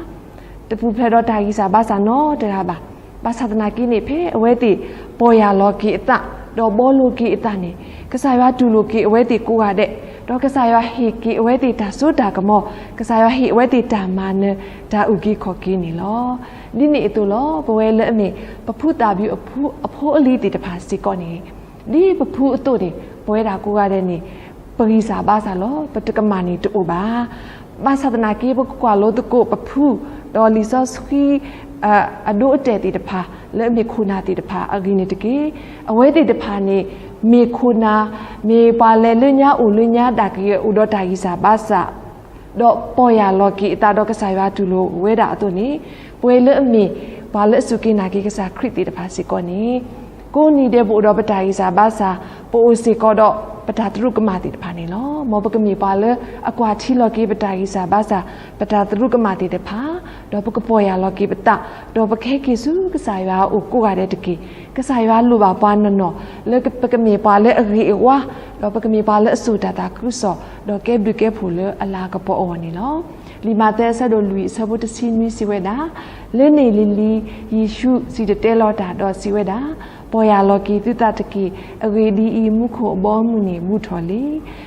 တပူၤဖျဲးဒီးတၢ်ဂံၢ်စၢ်ဘါစၢ်နီတဂၤဘၣ်. ဘၣ်ဆၣ်သနာ်က့န့ၣ် ဖဲအဝဲသ့ၣ်ပီၢ်ယၢ်လီၤက့ၤအသး ဒီးဘှီလိာ်က့ၤအသးန့ၣ် ကစၢ်ယွၤတူၢ်လိာ်က့ၤအဝဲသ့ၣ်ကိးဂၤဒဲး, ဒီးကစၢ်ယွၤဟ့ၣ်က့ၤအဝဲသ့ၣ်တၢ်စိတၢ်ကမီၤ, ကစၢ်ယွၤဟ့ၣ်အဝဲသ့ၣ်တၢ်မၤနၢၤ တၢ်အုၣ်က့ၤခီၣ်က့ၤန့ၣ်လီၤ. ဒ်န့ၣ်အသိးလီၤ ပဝဲလၢအမ့ၢ် ပဖုသးဘံၣ်အဖိအလံၤသ့ၣ်တဖၣ်စ့ၢ်ကီးန့ၣ် ဒ်ပဖုအသိးန့ၣ် ပဝဲဒၣ်ကိးဂၤဒဲးန့ၣ် ပဂံၢ်စၢ်ဘါစၢ်လီၤ. ပတကမၣ်န့ၣ်တအိၣ်ဘၣ်. ဘၣ်ဆၣ်သနာ်က့ ပကကွၢ်လိသကိးပဖု ဒီးလံာ်စီဆှံ အဒိအတဲာ်သ့ၣ်တဖၣ် လၢအမ့ၢ်ခိၣ်နၢ်သ့ၣ်တဖၣ်အဂ့ၢ်န့ၣ်တက့ၢ်. အဝဲသ့ၣ်တဖၣ်န့ၣ် မ့ၢ်ခိၣ်နၢ် မ့ၢ်ပှၤလဲၤလၢညါအိၣ်လၢညါဒၣ်ကယဲၢ်အိၣ်ဒီးတၢ်ဂံၢ်စၢ်ဘါစၢ် ဒီးပီၢ်ယၢ်လီၤက့ၤအသးဒီးကစၢ်ယွၤတူၢ်လိာ်ဝဲဒၣ်အသိးန့ၣ် ပဝဲလၢအမ့ၢ်ပှၤလၢအစူၢ်က့ၤနာ်က့ၤကစၢ်ခရံာ်သ့ၣ်တဖၣ်စ့ၢ်ကီးန့ၣ် ကိးနံၤဒဲးပအိၣ်ဒီးပတၢ်ဂံၢ်စၢ်ဘါစၢ်, ပအိၣ်စ့ၢ်ကီးဒီးပတၢ်သရူးကမၣ်သ့ၣ်တဖၣ်န့ၣ်လီၤ. မ်ပကမ့ၢ်ပှၤလၢအကွၢ်ထံလီၤက့ၤပတၢ်ဂံၢ်စၢ်ဘါစၢ်, ပတၢ်သရူးကမၣ်သ့ၣ်တဖၣ်, ဒီးပကပီၢ်ယၢ်လီၤက့ၤပသး, ဒီးပကဟဲက့ၤဆူကစၢ်ယွၤအအိၣ်ကိးဂၤဒဲးတက့ၢ်. ကစၢ်ယွၤလိၣ်ဘၣ်ပှၤနီၢ်နီၢ် လၢပကမ့ၢ်ပှၤလၢအဂ့ၤအဝါ, ဒီးပကမ့ၢ်ပှၤလၢအစိာ်တၢ်သးခုကစီၣ်, ဒီးကဲဘျုးကဲဖှိၣ်လၢအလၤကပီၤအဂီၢ်န့ၣ်လီၤ. လံာ်မးသဲအဆၢဒိၣ်လွံၢ်အဆၢဖိတဆံနွံစံးဝဲဒၣ်, လၢန့ၣ်လံၤလံၤ ယ့ၣ်ၡူးစံၣ်တဲၤတဲလီၤတၢ်ဒီးစံးဝဲဒၣ်, ပီၢ်ယၢ်လီၤက့ၤသုသးတက့ၢ်. အဂ့ၢ်ဒ်အံၤ, မူခိၣ်အဘီအမုၢ်န့ၣ်ဘူးထီၣ်လံ.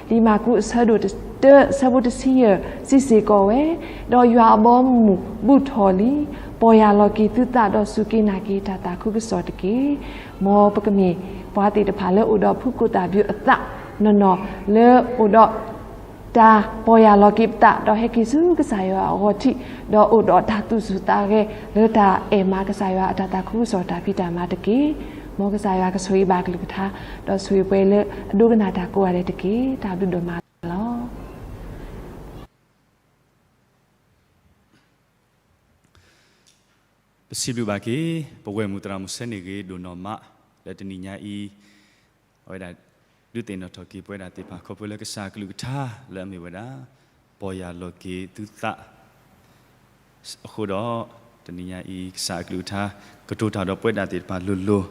လံာ်မၢ်ကူးအဆၢဒိၣ်တဆၢအဆၢဖိတဆံယဲၢ်စံးစ့ၢ်ကီးဝဲ, ဒီးယွၤအဘီအမုၢ်ဘူးထီၣ်လံ. ပီၢ်ယၢ်လီၤက့ၤသုသးဒီးစူၢ်က့ၤနာ်က့ၤတၢ်သးခုကစီၣ်တက့ၢ်. မ်ပကမ့ၢ်ပှၤသ့ၣ်တဖၣ်လၢအိၣ်ဒီးဖုကိၣ်သၣ်ဘံၣ်အသးနီၢ်နီၢ် လၢအိၣ်ဒီး တၢ်ပီၢ်ယၢ်လီၤက့ၤပသး ဒီးဟဲက့ၤဆူကစၢ်ယွၤအဂီၢ်ထံး, ဒီးအိၣ်ဒီးတၢ်သူၣ်ဆူၣ်သးဂဲၤ လၢတၢ်အဲၣ်မၤကစၢ်ယွၤအတၢ်သးခုကစီၣ်တၢ်ဖံးတၢ်မၤတက့ၢ်. မ်ကစၢ်ယွၤကဆိၣ်ဂ့ၤဘၣ်ကလုၢ်ကထါ, ဒီးဆိၣ်ဂ့ၤပှၤလၢအဒိကနၣ်တၢ်ကိးဂၤဒဲးတက့ၢ်. တၢ်ဘျုးဒိၣ်မးလီၤ. ပစံးဘျုးဘၣ်က့ၤ ပဝဲၢ်မုၣ်သရၣ်မုၣ်စဲန့ၣ်ဂ့ၤဒိၣ်နီၢ်မး လၢတနံၤညါအံၤ အဝဲဒၣ် ဒုးသ့ၣ်နီၣ်ထီၣ်က့ၤပဝဲဒၣ်သ့ၣ်တဖၣ် ခီဖျိလၢကစၢ်အကလုၢ်ကထါလၢအမ့ၢ်ဝဲဒၣ် ပီၢ်ယၢ်လီၤက့ၤသုသး အဃိဒီး တနံၤညါအံၤ ကစၢ်အကလုၢ်ကထါ ကတိၤတၢ်ဒီးပဝဲဒၣ်သ့ၣ်တဖၣ်လိၤလိၤ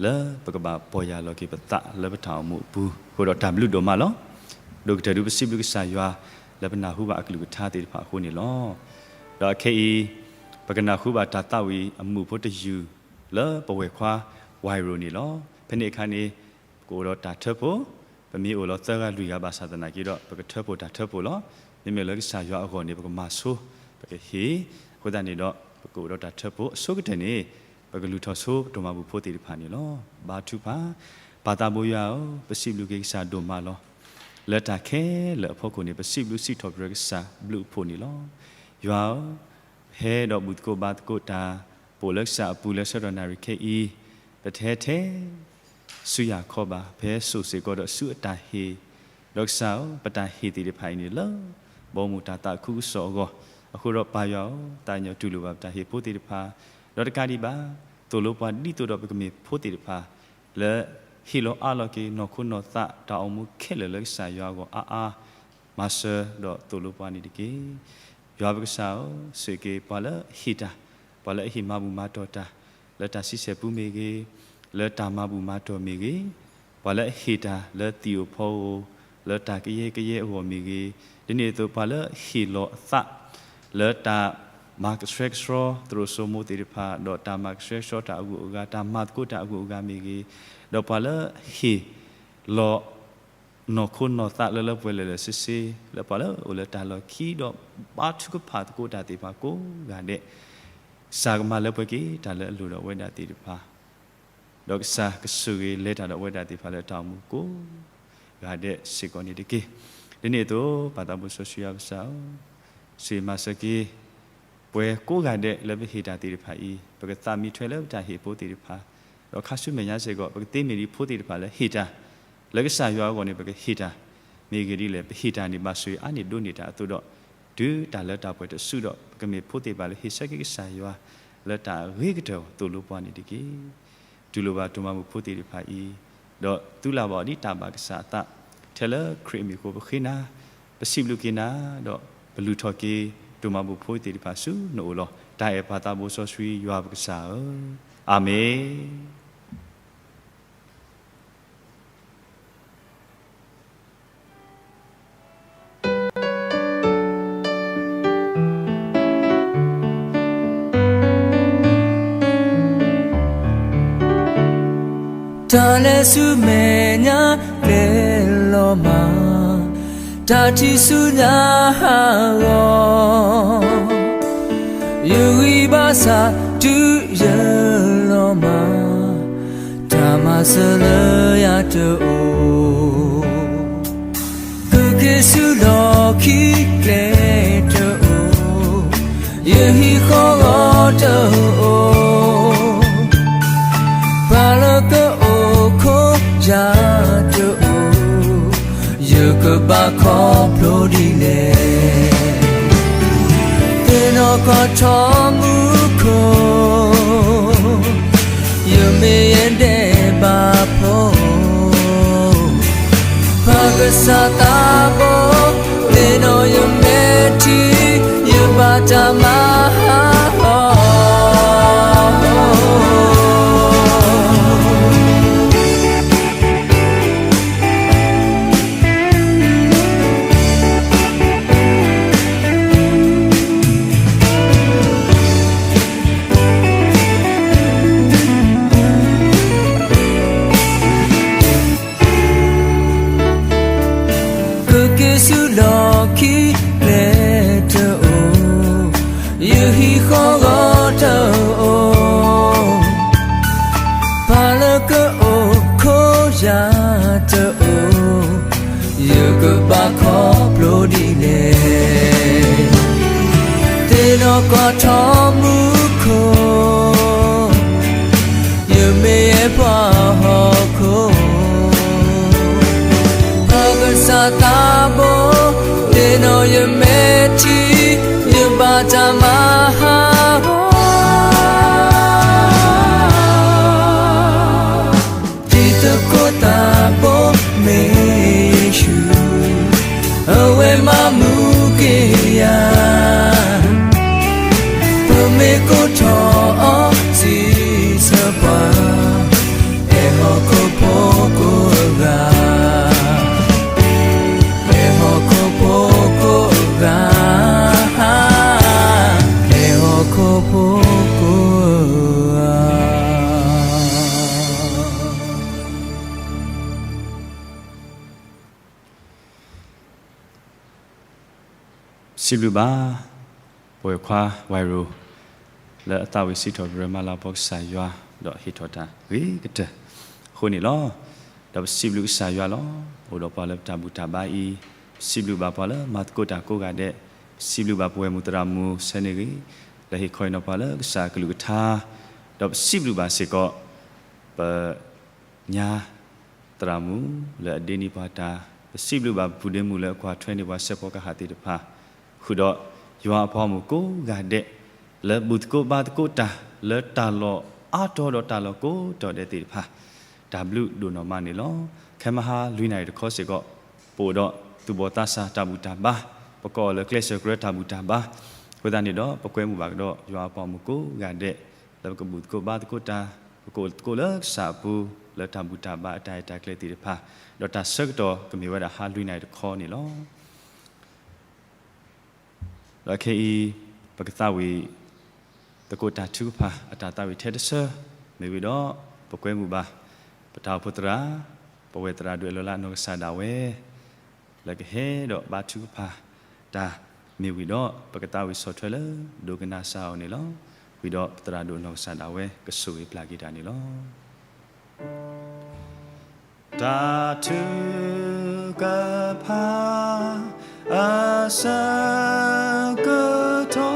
လၢပကဘၣ်ပီၢ်ယၢ်လီၤက့ၤပသးလၢပတၢ်အိၣ်မူအပူၤ အဃိဒီးတၢ်ဘျုးဒိၣ်မးလီၤ. ဒိၣ်ကတၢၢ်ဒုးပစံးဘျုးကစၢ်ယွၤ လၢပနၢ်ဟူဘၣ်အကလုၢ်ကထါသ့ၣ်တဖၣ်အဃိန့ၣ်လီၤ. ဒီးအခဲအံၤ ပကနၢ်ဟူဘၣ်တၢ်သးဝံၣ်အမုာ်ဖိတယုၢ် လၢပဝဲၢ်ခွါဝဲၤရိၤန့ၣ်လီၤ. ဖဲန့ၣ်အခါန့ၣ် ပကအိၣ်ဒီးတၢ်ထၢဖှိၣ်, ပမ့ၢ်အိၣ်လီၤသၢဂၤလွံၢ်ဂၤဘၣ်ဆၣ်သနာ်က့ဒီး ပကထၢဖှိၣ်တၢ်ထၢဖှိၣ်လီၤ. မ့မ့ၢ်လၢကစၢ်ယွၤအဂီၢ်န့ၣ် ပကမၤဆိ ပကဟ့ၣ်, အဃိသတးန့ၣ်ဒီး ပကအိၣ်ဒီးတၢ်ထၢဖှိၣ်အဆိကတၢၢ်န့ၣ် ပကလုၢ်ထီၣ်ဆိပဒိၣ်မၤဘူၣ်ဖိသ့ၣ်တဖၣ်န့ၣ်လီၤ. ဘါထုကဖၣ်, ပၢ်သးဘိယွၤဧၢ, ပစံးဘျုးက့ၤကစၢ်ဒိၣ်မးလီၤ. လၢတၢ်ခဲလၢာ်အဖီခိၣ်န့ၣ် ပစံးဘျုးစံးထီၣ်ပတြၢၤကစၢ်ဘျုးအဖှိၣ်န့ၣ်လီၤ. ယွၤဧၢ, ပဟဲဒီးဘူၣ်သကိးဘါသကိးတၢ် ပအိၣ်လၢကစၢ်အပူၤလၢဆၢကတီၢ်နၣ်ရံၣ်ခဲအံၤ, ပတဟဲထဲ ဆူယၤခီဘၣ်, ပဟဲစိာ်စ့ၢ်ကီးဒီးဆူအတၢ်ဟ့ၣ်, ဒီးကစၢ်ဧၢ, ပတၢ်ဟ့ၣ်သ့ၣ်တဖၣ်အံၤန့ၣ်လၢ ဘီမုၢ်တၢ်သးခုကစီၣ်အဂီၢ်, အဃိဒီးပၢ်ယွၤဧၢ, သးကညီၤတူၢ်လိာ်ဘၣ်ပတၢ်ဟ့ၣ်ဖိသ့ၣ်တဖၣ်, ဒီးတကးဒံးဘၣ်, သိၣ်လိပှၤဒ်သိးဒီးပကမ့ၢ်ဖိသ့ၣ်တဖၣ် လၢဟ့ၣ်လီၤအးလီၤက့ၤနီၢ်ခိနီၢ်သးတၢ်အိၣ်မူခဲလၢာ်လၢကစၢ်ယွၤအဂီၢ်အါအါ မၤစၢၤဒီးသိၣ်လိပှၤန့ၣ်တက့ၢ်. ယွၤပကစၢ်ဧၢ, ဆိၣ်ဂ့ၤက့ၤပှၤလၢအဟ့ၣ်တၢ်, ပှၤလၢအဟ့ၣ်မၤဘူၣ်မၤတီၢ်တၢ်, လၢတၢ်ဆံဆဲၣ်ပူၤမ့ၢ်ဂ့ၤ, လၢတၢ်မၤဘူၣ်မၤတီၢ်မ့ၢ်ဂ့ၤ, ပှၤလၢအဟ့ၣ်တၢ်လၢသံၣ်ဧိၤဖီဧိၤ, လၢတၢ်ကယဲၢ်ကယဲၢ်အဂီၢ်မ့ၢ်ဂ့ၤ, ဒ်န့ၣ်အသိးပှၤလၢအဟ့ၣ်လီၤအသး လၢတၢ်မၤကဆှဲကဆှီသရိာ်စိမိၤသ့ၣ်တဖၣ်, ဒီးတၢ်မၤကဆှဲကဆှီတၢ်အဂုၤအဂၤ, တၢ်မၤသကိးတၢ်အဂုၤအဂၤမ့ၢ်ဂ့ၤ, ဒီးပှၤလၢဟ့ၣ်လီၤ နီၢ်ခိနီၢ်သးလၢလၢပှဲၤပှဲၤလၢာ်လၢာ်ဆ့ဆ့, လၢပှၤလၢအအိၣ်လၢတၢ်လီၢ်ခံဒီးဘါထုကဖၣ်သကိးတၢ်သ့ၣ်တဖၣ်ကိးဂၤဒဲး, ကစၢ်ကမၤလၢပှဲၤက့ၤတၢ်လၢအလိၣ်ဒီးအဝဲဒၣ်သ့ၣ်တဖၣ်, ဒီးကစၢ်ကဆိၣ်ဂ့ၤလဲၤတၢ်ဒီးအဝဲဒၣ်သ့ၣ်တဖၣ်လၢတၢ်အိၣ်မူကိးဂၤဒဲးစ့ၢ်ကီးန့ၣ်တက့ၢ်. ဒ်န့ၣ်အသိး ပၢ်သးဘိစီဆှံယွၤပကစၢ်ဧၢ, ဆိၣ်ဂ့ၤမၤစၢၤက့ၤ ပှၤကိးဂၤဒဲးလၢပဟ့ၣ်တၢ်သ့ၣ်တဖၣ်အံၤ, ပကသးမံထွဲလၢပတၢ်ဟ့ၣ်ဖိသ့ၣ်တဖၣ်, ဒီးခါဆူမဲာ်ညါစ့ၢ်ကီး ပကသ့မ့ၢ်ဒ်ဖိသ့ၣ်တဖၣ်လၢဟ့ၣ်တၢ်, လၢကစၢ်ယွၤအဂီၢ်န့ၣ် ပကဟ့ၣ်တၢ်, မ့ၢ်ဂ့ၤဒ်လဲၣ် ပဟ့ၣ်တၢ်န့ၣ်ဘၣ်ဆိၣ်ဂ့ၤအါန့ၢ်ဒိၣ်န့ၢ်တၢ်အသိးဒီး, တုၤတၢ်လၢတၢ်ပှဲၤတစုဒီး ပကမ့ၢ်ဖိသ့ၣ်တဖၣ်လၢဟ့ၣ်ဆၢက့ၤကစၢ်ယွၤ လၢတၢ်အဂ့ၤကတၢၢ်သိၣ်လိပှၤန့ၣ်တက့ၢ်. တူၢ်လိာ်ဘၣ်ဒိၣ်မၤဘူၣ်ဖိသ့ၣ်တဖၣ်အံၤ, ဒီးသုလၢ်ဘၣ်အီၤဒ်တၢ်ဘၣ်ကစၢ်အသး, ထဲလၢခရံာ်အမံၤအဃိပဃ့နၤ, ပစံးဘျုးက့ၤနၤ, ဒီးပလုၢ်ထီၣ်က့ၤဒိၣ်မၤဘူၣ်ဖိသ့ၣ်တဖၣ်ဆူနအိၣ်လီၤ. တၢ်အဲၣ်ပၢ်သးဘိစီဆှံယွၤပကစၢ်ဧၢ, အၤမ့ၣ်. တၢ်လဲၤဆူမဲာ်ညါကျဲလီၤမး, တၢ်ထံၣ်ဆူညါဟးဂီၤ, ယဂံၢ်ဘါစၢ်တုၤယလီၤမး, တၢ်မၤစၢၤလၢယၤတအိၣ်, ကက့ၤဆူလီၢ်ခံကျဲတအိၣ်, ယဟံၣ်ဃီဂီၤတအိၣ်, ပှၤလၢကအိၣ်ခိးယၤတအိၣ်, ယကဘၣ်ခီဖျိဒ်လဲၣ်. သ့ၣ်နီၣ်ကီၢ်ထီမူခိၣ်, ယမ့ၢ်ယဒဲးဘးဖိ, ပၢ်ကစၢ်သးဘိ, သ့ၣ်နီၣ်ယမဲာ်ထံ, ယဘၣ်တၢ်မၤဟးဂီၤ. ကက့ၤဆူလီၢ်ခံကျဲတအိၣ်, ယဟံၣ်ဃီဂီၤတအိၣ်, ပၢ်လၢကအိၣ်ခိးယၤတအိၣ်, ယကဘၣ်ခီဖျိဒ်လဲၣ်. သ့ၣ်နီၣ်ကီၢ်ထီမူခိၣ်, ယမ့ၢ်ယဲပှၤဟီၣ်ခိၣ်, ပၢ်ကစၢ်သးဘိ, သ့ၣ်နီၣ်ယမဲာ်ထံ, ယဘၣ်တၢ်မၤဟးဂီၤ. တံၤသကိးသးဘိမ့ၢ်ယ့ၣ်ၡူး, အဝဲမၤမူက့ၤယၤ, ပမ့ၢ်ကိးထီၣ်အီၤစံးဆၢပှၤ, အဲၣ်ဟီၣ်ခိၣ်ဖိကိးဂၤ, အဲၣ်ဟီၣ်ခိၣ်ဖိကိး စံးဘျုးဘၣ် ပဝဲၢ်ခွါဝဲၤရိၤ လၢအသးဝံၣ်စံးထီၣ်ပတြၢၤမၤလၤကပီၤကစၢ်ယွၤ ဒီးဟ့ၣ်ထီၣ်တၢ်ဂ့ၤကတၢၢ်အဃိန့ၣ်လီၤ. ဒီးပစံးဘျုးကစၢ်ယွၤလီၤ. အိၣ်ဒီးပှၤလၢပတၢ်ဘူၣ်တၢ်ဘါအံၤ, ပစံးဘျုးဘၣ်ပှၤလၢမၤသကိးတၢ်ကိးဂၤဒဲး, ပစံးဘျုးဘၣ်ပဝဲၢ်မုၢ်သရၣ်မုၣ်ဆဲန့ၣ်ဂ့ၤ, လၢဟ့ၣ်ခီဟ့ၣ်နီၤပှၤလၢကစၢ်အကလုၢ်ကထါ, ဒီးပစံးဘျုးဘၣ်စ့ၢ်ကီး ပ ညါသရၣ်မုၣ်လၢအဒ့န့ၢ်ပှၤတၢ်, ပစံးဘျုးဘၣ်ပပုၢ်ဒ့မုၣ်လၢအကွၢ်ထွဲန့ၢ်ပှၤစဲးဖီကဟၣ်သ့ၣ်တဖၣ်, ဃုာ်ဒီးယွၤအပှၤဂီၢ်မုၢ်ကိးဂၤဒဲး လၢဘူၣ်သကိးဘါသကိးတၢ် လၢတၢ်လီၢ်အါတီၤဒီးတၢ်လီၢ်ကိးတီၤဒဲးသ့ၣ်တဖၣ်, တၢ်ဘျုးဒိၣ်နီၢ်မးန့ၣ်လီၤ. ခဲမဟါလွံၢ်နၣ်ရံၣ်တခီစ့ၢ်ကီး ပအိၣ်ဒီးသူၣ်ဘီၣ်သးစၢ်တၢ်ဘူၣ်တၢ်ဘါ, ပကိးအီၤလၢကျဲးစၢးကြၢးတၢ်ဘူၣ်တၢ်ဘါ, အဃိသတးန့ၣ်ဒီး ပကွဲမုာ်ဘၣ်ကဒီးယွၤအပှၤဂီၢ်မုၢ်ကိးဂၤဒဲး လၢပကဘူၣ်သကိးဘါသကိးတၢ်, ပကအိၣ်သကိးလၢကစၢ်အပူၤ လၢတၢ်ဘူၣ်တၢ်ဘါအတၢ်အဲၣ်တၢ်ကျဲသ့ၣ်တဖၣ်, ဒီးတၢ်ဆၢကတီၢ်ကမ့ၢ်ဝဲဒၣ်ဟါလွံၢ်နၣ်ရံၣ်တခီန့ၣ်လီၤ. ဒီးခဲအံၤ ပကသးဝံၣ်သကိးတၢ်ထုကဖၣ် အတၢ်သးဝံၣ်ထဲတဆၢ, မ့ၢ်ဝံၤဒီး ပကွဲမုာ်ဘၣ် ပတၢ်အိၣ်ဖှိၣ်သရၣ်, ပဝဲၢ်သရၣ်ဒိၣ်အဲၣ်လီၤလၢအနီၢ်ကစၢ်ဒၣ်ဝဲ လၢကဟဲဒီးဘါထုကဖၣ်တၢ်, မ့ၢ်ဝံၤဒီး ပကသးဝံၣ်ဆီၣ်ထွဲလၢ ဒိကနၣ်စ့ၢ်အီၤန့ၣ်လီၤ. ဝံၤဒီးပသရၣ်ဒိၣ်နီၢ်ကစၢ်ဒၣ်ဝဲ ကဆိၣ်ဂ့ၤပျၢ်က့ၤတၢ်န့ၣ်လီၤ. တၢ်ထုကဖၣ် အဆၢကတီၢ် ထု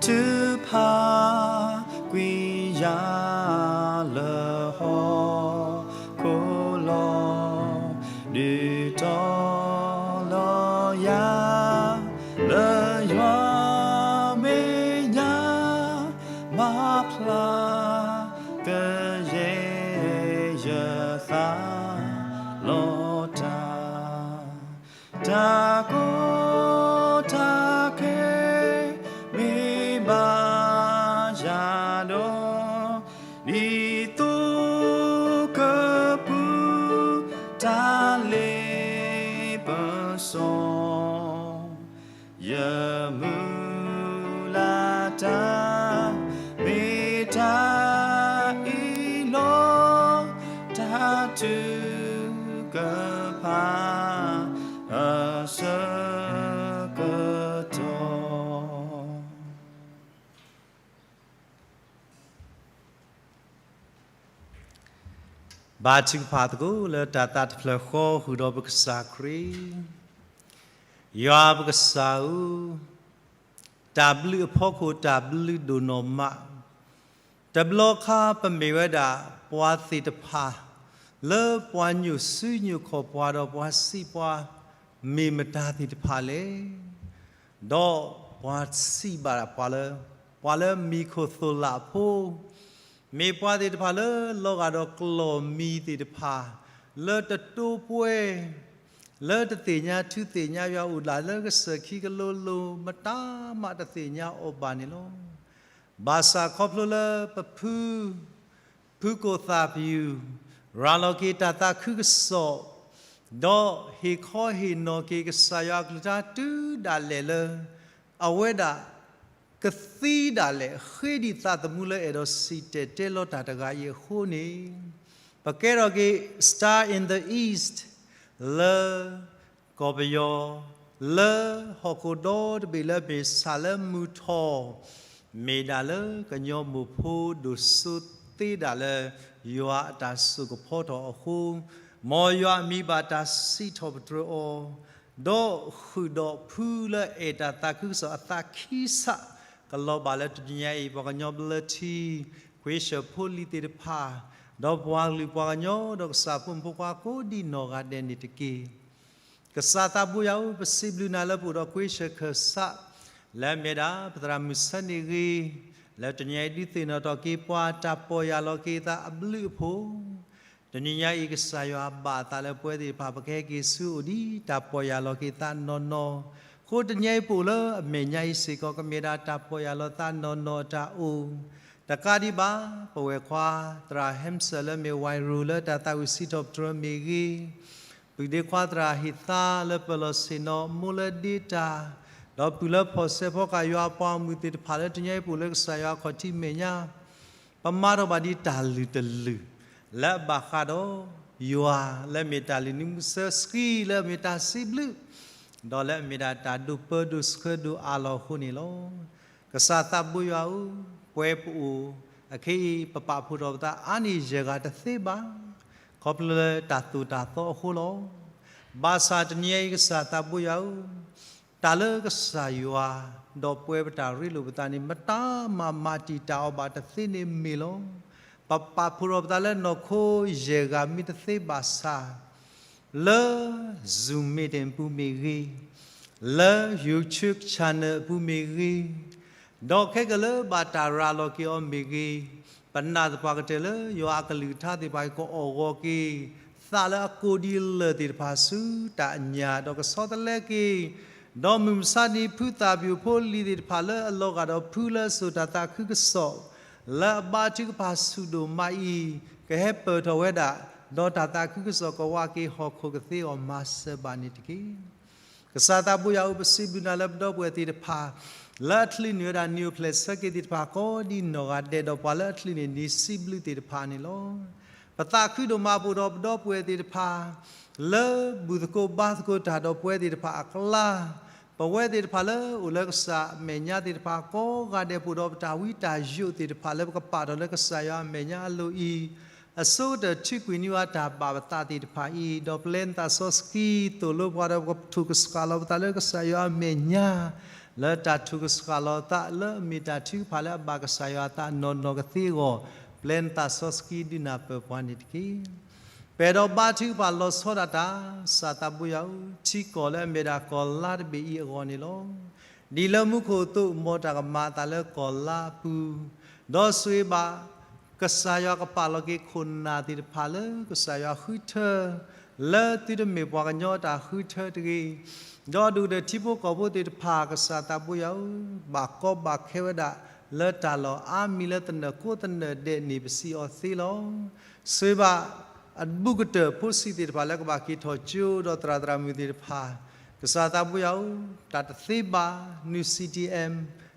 ကဖၣ်ကွံာ်ယၤလၢဟီၣ် ခိၣ်လီၤ, ဒုးတီၤလီၤယၤ လၢယွၤမဲာ်ညါ မၤဖျါကယဲၢ်ယသးလီၤတၢ်, တၢ်ကီတၢ်ခဲ မ့ၢ်ဘၣ်ယၤဒီး ဒ်သိးကပူၤ တၢ်လ့ပစီ ယမုၢ်လၢ်တၢ် မ့ၢ်တၢ်အံၤလီၤ. တၢ်ထုကဖၣ် အဆၢကတီၢ် ဘါထုကဖၣ်သကိးလၢတၢ်သးတဖျၢၣ်ဃီ ဃုာ်ဒီးပကစၢ်ခရံာ်, ယွၤပကစၢ်ဧၢ, တၢ်ဘျုးအဖီခိၣ် တၢ်ဘျုးဒိၣ်နီၢ်မး, တဘျီခါပမ့ၢ်ဝဲဒၣ် ပှၤသ့ၣ်တဖၣ် လၢပှၤညိၣ်စုညိၣ်ခီၣ်ပှၤဒီးပှၤစံးပှၤ မ့ၢ်မတၤသ့ၣ်တဖၣ်လဲၣ်. ဒီးပှၤစံးဘၣ်ပှၤလၢ ပှၤလၢမံၤခိၣ်သိၣ်လးဖိ မ့ၢ်ပှၤသ့ၣ်တဖၣ်လၢလီၤဂာ်ဒီးကျီၢ်မံၤသ့ၣ်တဖၣ် လၢတတိပှဲၤ လၢတသ့ၣ်ညါထူသ့ၣ်ညါယွၤ အိၣ်ဒၣ်လၢကစၢၢ်ခံကလိလိၤ မတၤမးတသ့ၣ်ညါအီၤဘၣ်န့ၣ်လီၤ. ဘၣ်ဆၣ်ခီဖျိလၢပဖု ဖုကိၣ်သၣ်ပယူၢ် ရၤလီၤက့ၤတၢ်သးခုကစီၣ် ဒီးဟ့ၣ်ခီဟ့ၣ်နီၤက့ၤကစၢ်ယွၤအကလုၢ်ကထါ တုၤဒၣ်လဲာ်လၢ အဝဲဒၣ်ကသံဒၣ်လဲာ် ဃ့ဒံးသးသမူလၢအဲၣ်ဒိးစံၣ်တဲၤတဲလီၤတၢ်တဂၤအံၤအဃိန့ၣ်, ပကဲထီၣ်က့ၤ star in the east လၢ ကီၢ်ပယီၤ လၢဟီၣ်ခိၣ်ဒီတဘ့ၣ်လၢမ့ၢ်ဆၣ်လၢမုၢ်ထီၣ်, မ့ၢ်ဒၣ်လၢကညီမိၢ်ဖိဒိၣ်စိသ့ဒၣ်လၢ ယွၤအတၢ်စိာ်ကဖီထီၣ်အဃိ, မ်ယွၤအမံၤဘၣ်တၢ်စံးထီၣ်ပတြၢၤအီၤ, ဒီးဃုာ်ဒီးဖုလၢအဲၣ်တၢ်သးခုကစီၣ်အသးခံစး ကလီၤဘၣ်လၢတနံၤညါအံၤ ပှၤကညီဘျၢထံ ခွ့ၡၢၣ်ဖိလံၤသ့ၣ်တဖၣ်, ဒီးပှၤကလုာ်ပှၤကညီဒီးကစၢ်ဖိမုၣ်ဖိခွါကိးဒံးနီၢ်ဂၤဒဲးန့ၣ်တက့ၢ်. ကစၢ်သးဘိယွၤဧၢ, ပစံးဘျုးနၤလၢပအိၣ်ဒီးခွ့ၡၢၣ်ခၢၣ်စး လၢအမ့ၢ်ဒၣ်ပသရၣ်မုၣ်ဆၢန့ၣ်ဂ့ၤ, လၢတနံၤညါအံၤဒုးသ့ၣ်နီၣ်ထီၣ်က့ၤပှၤတၢ်ပီၢ်ယၢ်လီၤက့ၤသးအဘျုးအဖှိၣ်, တနံၤညါအံၤကစၢ်ယွၤဘၣ်အသးလၢပဝဲသ့ၣ်တဖၣ် ပကဟဲက့ၤဆူအအိၣ်ဒ်တၢ်ပီၢ်ယၢ်လီၤက့ၤသးနီၢ်နီၢ်, အဃိတနံၤညါအံၤပအိၣ်လၢအမဲာ်ညါအံၤစ့ၢ်ကီး ကမ့ၢ်ဒၣ်တၢ်ပီၢ်ယၢ်လီၤသးနီၢ်နီၢ်အတၢ်အိၣ် တကးဒံးဘၣ် ပဝဲၢ်ခွါ သရၣ်ဟဲမုၢ်စၢၣ် လၢမ့ၢ်ဝဲၤရိၤလၢတၢ်သးဝံၣ်စံးထီၣ်ပတြၢၤမ့ၢ်ဂ့ၤ, ပုၢ်ဒ့ခွါသရၣ်ဟ့ၣ်သါလၢပၢၤလီၢ်ဆ့ၣ်နီၤ မိၢ်လၢဒ့တၢ်, ဒီးပုၢ်လၢဖီၣ်စဲးဖီကဟၣ် ယွၤအပှၤဂီၢ်မုၢ်သ့ၣ်တဖၣ်လၢတနံၤညါအံၤပအိၣ်လၢကစၢ်ယွၤအခီၣ်ထံးမဲာ်ညါ, ပမၤထီၣ်ဘၣ်ဒ်တၢ်လုၢ်တလုၢ် လၢအဘၣ်ဃးဒီးယွၤ လၢမ့ၢ်တၢ်လုၢ်နံၤမူစၢဆှံ လၢမ့ၢ်တၢ်စံးဘျုး ဒီးလၢအမ့ၢ်ဒၣ်တၢ်ဒိၣ်ပၢဒိၣ်ဆှၢဒိၣ်အါလီၤအဃိန့ၣ်လီၤ. ကစၢ်သးဘိယွၤဧၢ, ပဝဲပအိၣ်အခဲအံၤ ပပာ်ဖှိၣ်ထီၣ်ပသးအါန့ၢ်ယဲၢ်ဂၤတသ့ဘၣ်, ခီဖျိလၢတၢ်သိၣ်တၢ်သီအဃိလီၤ. ဘၣ်ဆၣ်တနံၤအံၤကစၢ်သးဘိယွၤဧၢ, တၢ်လၢကစၢ်ယွၤ ဒီးပဝဲပတၢ်ရ့လိာ်ပသးန့ၣ် မတၤမၤမၤတံာ်တာ်အီၤဘၣ်တသ့န့ၣ်မ့ၢ်လီၤ. ပပာ်ဖှိၣ်ထီၣ်ပသးလၢနီၢ်ခိယဲၢ်ဂၤမ့ၢ်တသ့ဘၣ်ဆၣ် လၢ Zoom meeting အပူၤမ့ၢ်ဂ့ၤ, လၢ YouTube channel အပူၤမ့ၢ်ဂ့ၤ, ဒီးခဲကလၢဘၣ်တၢ်ရၤလီၤက့ၤအီၤမ့ၢ်ဂ့ၤ, ပနာ်သပှၢ်ကတၢၢ်လၢယွၤအကလုၢ်ကထါသ့ၣ်တဖၣ်ကအီၣ်ဂီၤက့ၤ သးလၢအကိးဒံးလၢာ်သ့ၣ်တဖၣ်ဆူတၢ်အညၣ် ဒီးကဆီတလဲက့ၤ, ဒီးမုၢ်မဆါနံၤဖုသၣ်ပျိၣ်ဖိလံၤသ့ၣ်တဖၣ်လၢအလီၤဂာ်ဒီးဖု လၢစိာ်တၢ်သးခုကစီၣ် လၢအဘါထုကဖၣ်ဆူၣ်ဒိၣ်မးအံၤ ကဟဲပၢၢ်ထီၣ်ဝဲဒၣ်, ဒီးတၢ်သးခုကစီၣ်ကဝးက့ၤဟီၣ်ခိၣ်ကသ့အီၤ မၤစၢၤဘၣ်န့ၣ်တက့ၢ်. ကစၢ်သးဘိယွၤဧၢ, ပစံးဘျုးနၤလၢပဒီပုၢ်ဝဲၢ်သ့ၣ်တဖၣ် လၢအချုးန့ၢ်ဝဲဒၣ်နံၣ်အိၣ်ဖျဲၣ်ဆၢက့ၤသ့ၣ်တဖၣ်ကိးဒံးနီၢ်ဂၤဒဲး, ဒီးပှၤလၢအချုးန့ၢ်နံၣ်စံးဘျုးသ့ၣ်တဖၣ်န့ၣ်လီၤ. ပသးခုဒိၣ်မးပအိၣ်ဒီးပဒီပုၢ်ဝဲၢ်သ့ၣ်တဖၣ် လၢဘူၣ်သကိးဘါသကိးတၢ်ဒီးပဝဲသ့ၣ်တဖၣ်အကျါ, ပဝဲသ့ၣ်တဖၣ်လၢအိၣ်လၢကစၢ်အမဲာ်ညါသ့ၣ်တဖၣ်ကိးဂၤဒဲး ပအိၣ်ဒီးပတၢ်ဝံတၢ်ယိးသ့ၣ်တဖၣ်လၢပကပာ်ထီၣ်လၢကစၢ်ယွၤအမဲာ်ညါအလိၤအံၤ, အဆိကတၢၢ်ထုးကွံာ်န့ၢ်ဝဲတၢ်ဘၣ်ပသးသ့ၣ်တဖၣ်အံၤ, ဒီးပျဲနသးစီဆှံသိၣ်လိပှၤ ဒီးပကထိၣ်ကစှၤလီၤပသးလၢကစၢ်ယွၤအမဲာ်ညါ, လၢတၢ်ထိၣ်ကစှၤလီၤသးလၢအမ့ၢ်တၢ်ထုကဖၣ်လၢအဘၣ်ကစၢ်ယွၤအသးနီၢ်နီၢ်ကသ့အဂီၢ်, ပျဲနသးစီဆှံဒုးနၢ်ပၢၢ်ပှၤန့ၣ်တက့ၢ်. ပအဲၣ်ဒိးဘါထုကဖၣ်လီၤဆီဒၣ်တၢ် ကစၢ်သးဘိယွၤဧၢ, ထံကီၢ်လၢအမ့ၢ်ဒၣ်ကီၢ်လါတဘ့ၣ်အံၤအဂီၢ်န့ၣ်လီၤ. ဒ်လၢမူခိၣ်အသိး မ်တၢ်ကမၤအသးလၢကီၢ်လါအပူၤ, ဒီးဆိၣ်ဂ့ၤဘၣ် ကစၢ်ယွၤကပာ်လီၤက့ၤခိၣ်နၢ်သ့ၣ်တဖၣ်လၢကစၢ်ယွၤဃုထၢ, လၢသုတမ့ၢ်ပှၤကညီအတၢ်ဃုထၢတဂ့ၤ, ဒီးအဒိၣ်ကတၢၢ်ထံဖိကီၢ်ဖိသ့ၣ်တဖၣ် ကစၢ်သးဘိယွၤဧၢ, ဘၣ်ကီဘၣ်ခဲဝဲဒၣ် လၢတၢ်လီၢ်အါမံၤလၢသနၢၣ်ကိးသနၢၣ်ဒဲးန့ၣ် ပစံးအီၤသ့လီၤ. ဆိၣ်ဂ့ၤဘၣ် အဘူးကတၢၢ်ဖိဆံးသ့ၣ်တဖၣ်လၢကဘၣ်က့ၤထီၣ်ကၠိ ဒီးသရၣ်သရၣ်မုၣ်သ့ၣ်တဖၣ်, ကစၢ်သးဘိယွၤဧၢ, တၢ်တသ့ဘၣ် နုၢ် C T M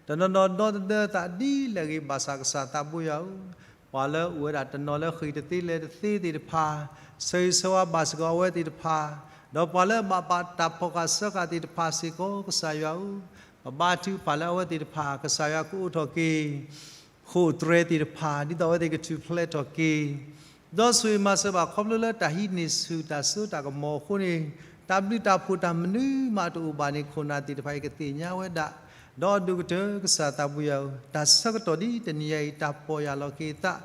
တနီၤနီၤဒီသဒၢသးဒ်လဲၣ်ဂ့ၤ ဘၣ်ဆၣ်ကစၢ်သးဘိယွၤဧၢ, ပှၤလၢအိၣ်ဝဲဒၣ်တနီၤလၢဃ့ၢ်တသ့လဲၤတသ့သ့ၣ်တဖၣ်, ဆၢဂ့ၤဆၢဝါဘၣ်စ့ၢ်ကီးအဝဲသ့ၣ်တဖၣ်, ဒီးပှၤလၢအဘၣ်ပာ်တၢ်ဖီၣ်ဃာ်စၢဃာ်သ့ၣ်တဖၣ်စ့ၢ်ကီး ကစၢ်ယွၤဧၢ, ပဘါထုကဖၣ်လၢအဝဲသ့ၣ်တဖၣ် ကစၢ်ယွၤကအိးထီၣ်က့ၤ ဃိာ်တြဲၤသ့ၣ်တဖၣ် ဒ်သိးအဝဲသ့ၣ်ကထူၣ်ဖျဲးထီၣ်က့ၤ, ဒီးဆိၣ်ဂ့ၤမၤစၢၤဘၣ်ခီဖျိလၢတၢ်ဟံးန့ၢ်ဆူၣ်တၢ်စိတၢ်ကမီၤအဃိန့ၣ်, တၢ်ဘျုးတၢ်ဖှိၣ်တၢ်မနုၤမးတအိၣ်ဘၣ်န့ၣ် ခိၣ်နၢ်သ့ၣ်တဖၣ်အံၤကသ့ၣ်ညါဝဲဒၣ်, ဒီးအဒိၣ်ကတၢၢ်ကစၢ်သးဘိယွၤဧၢ, တၢ်ဆၢကတီၢ်ဒ်တနံၤအံၤ တၢ်ပီၢ်ယၢ်လီၤက့ၤသး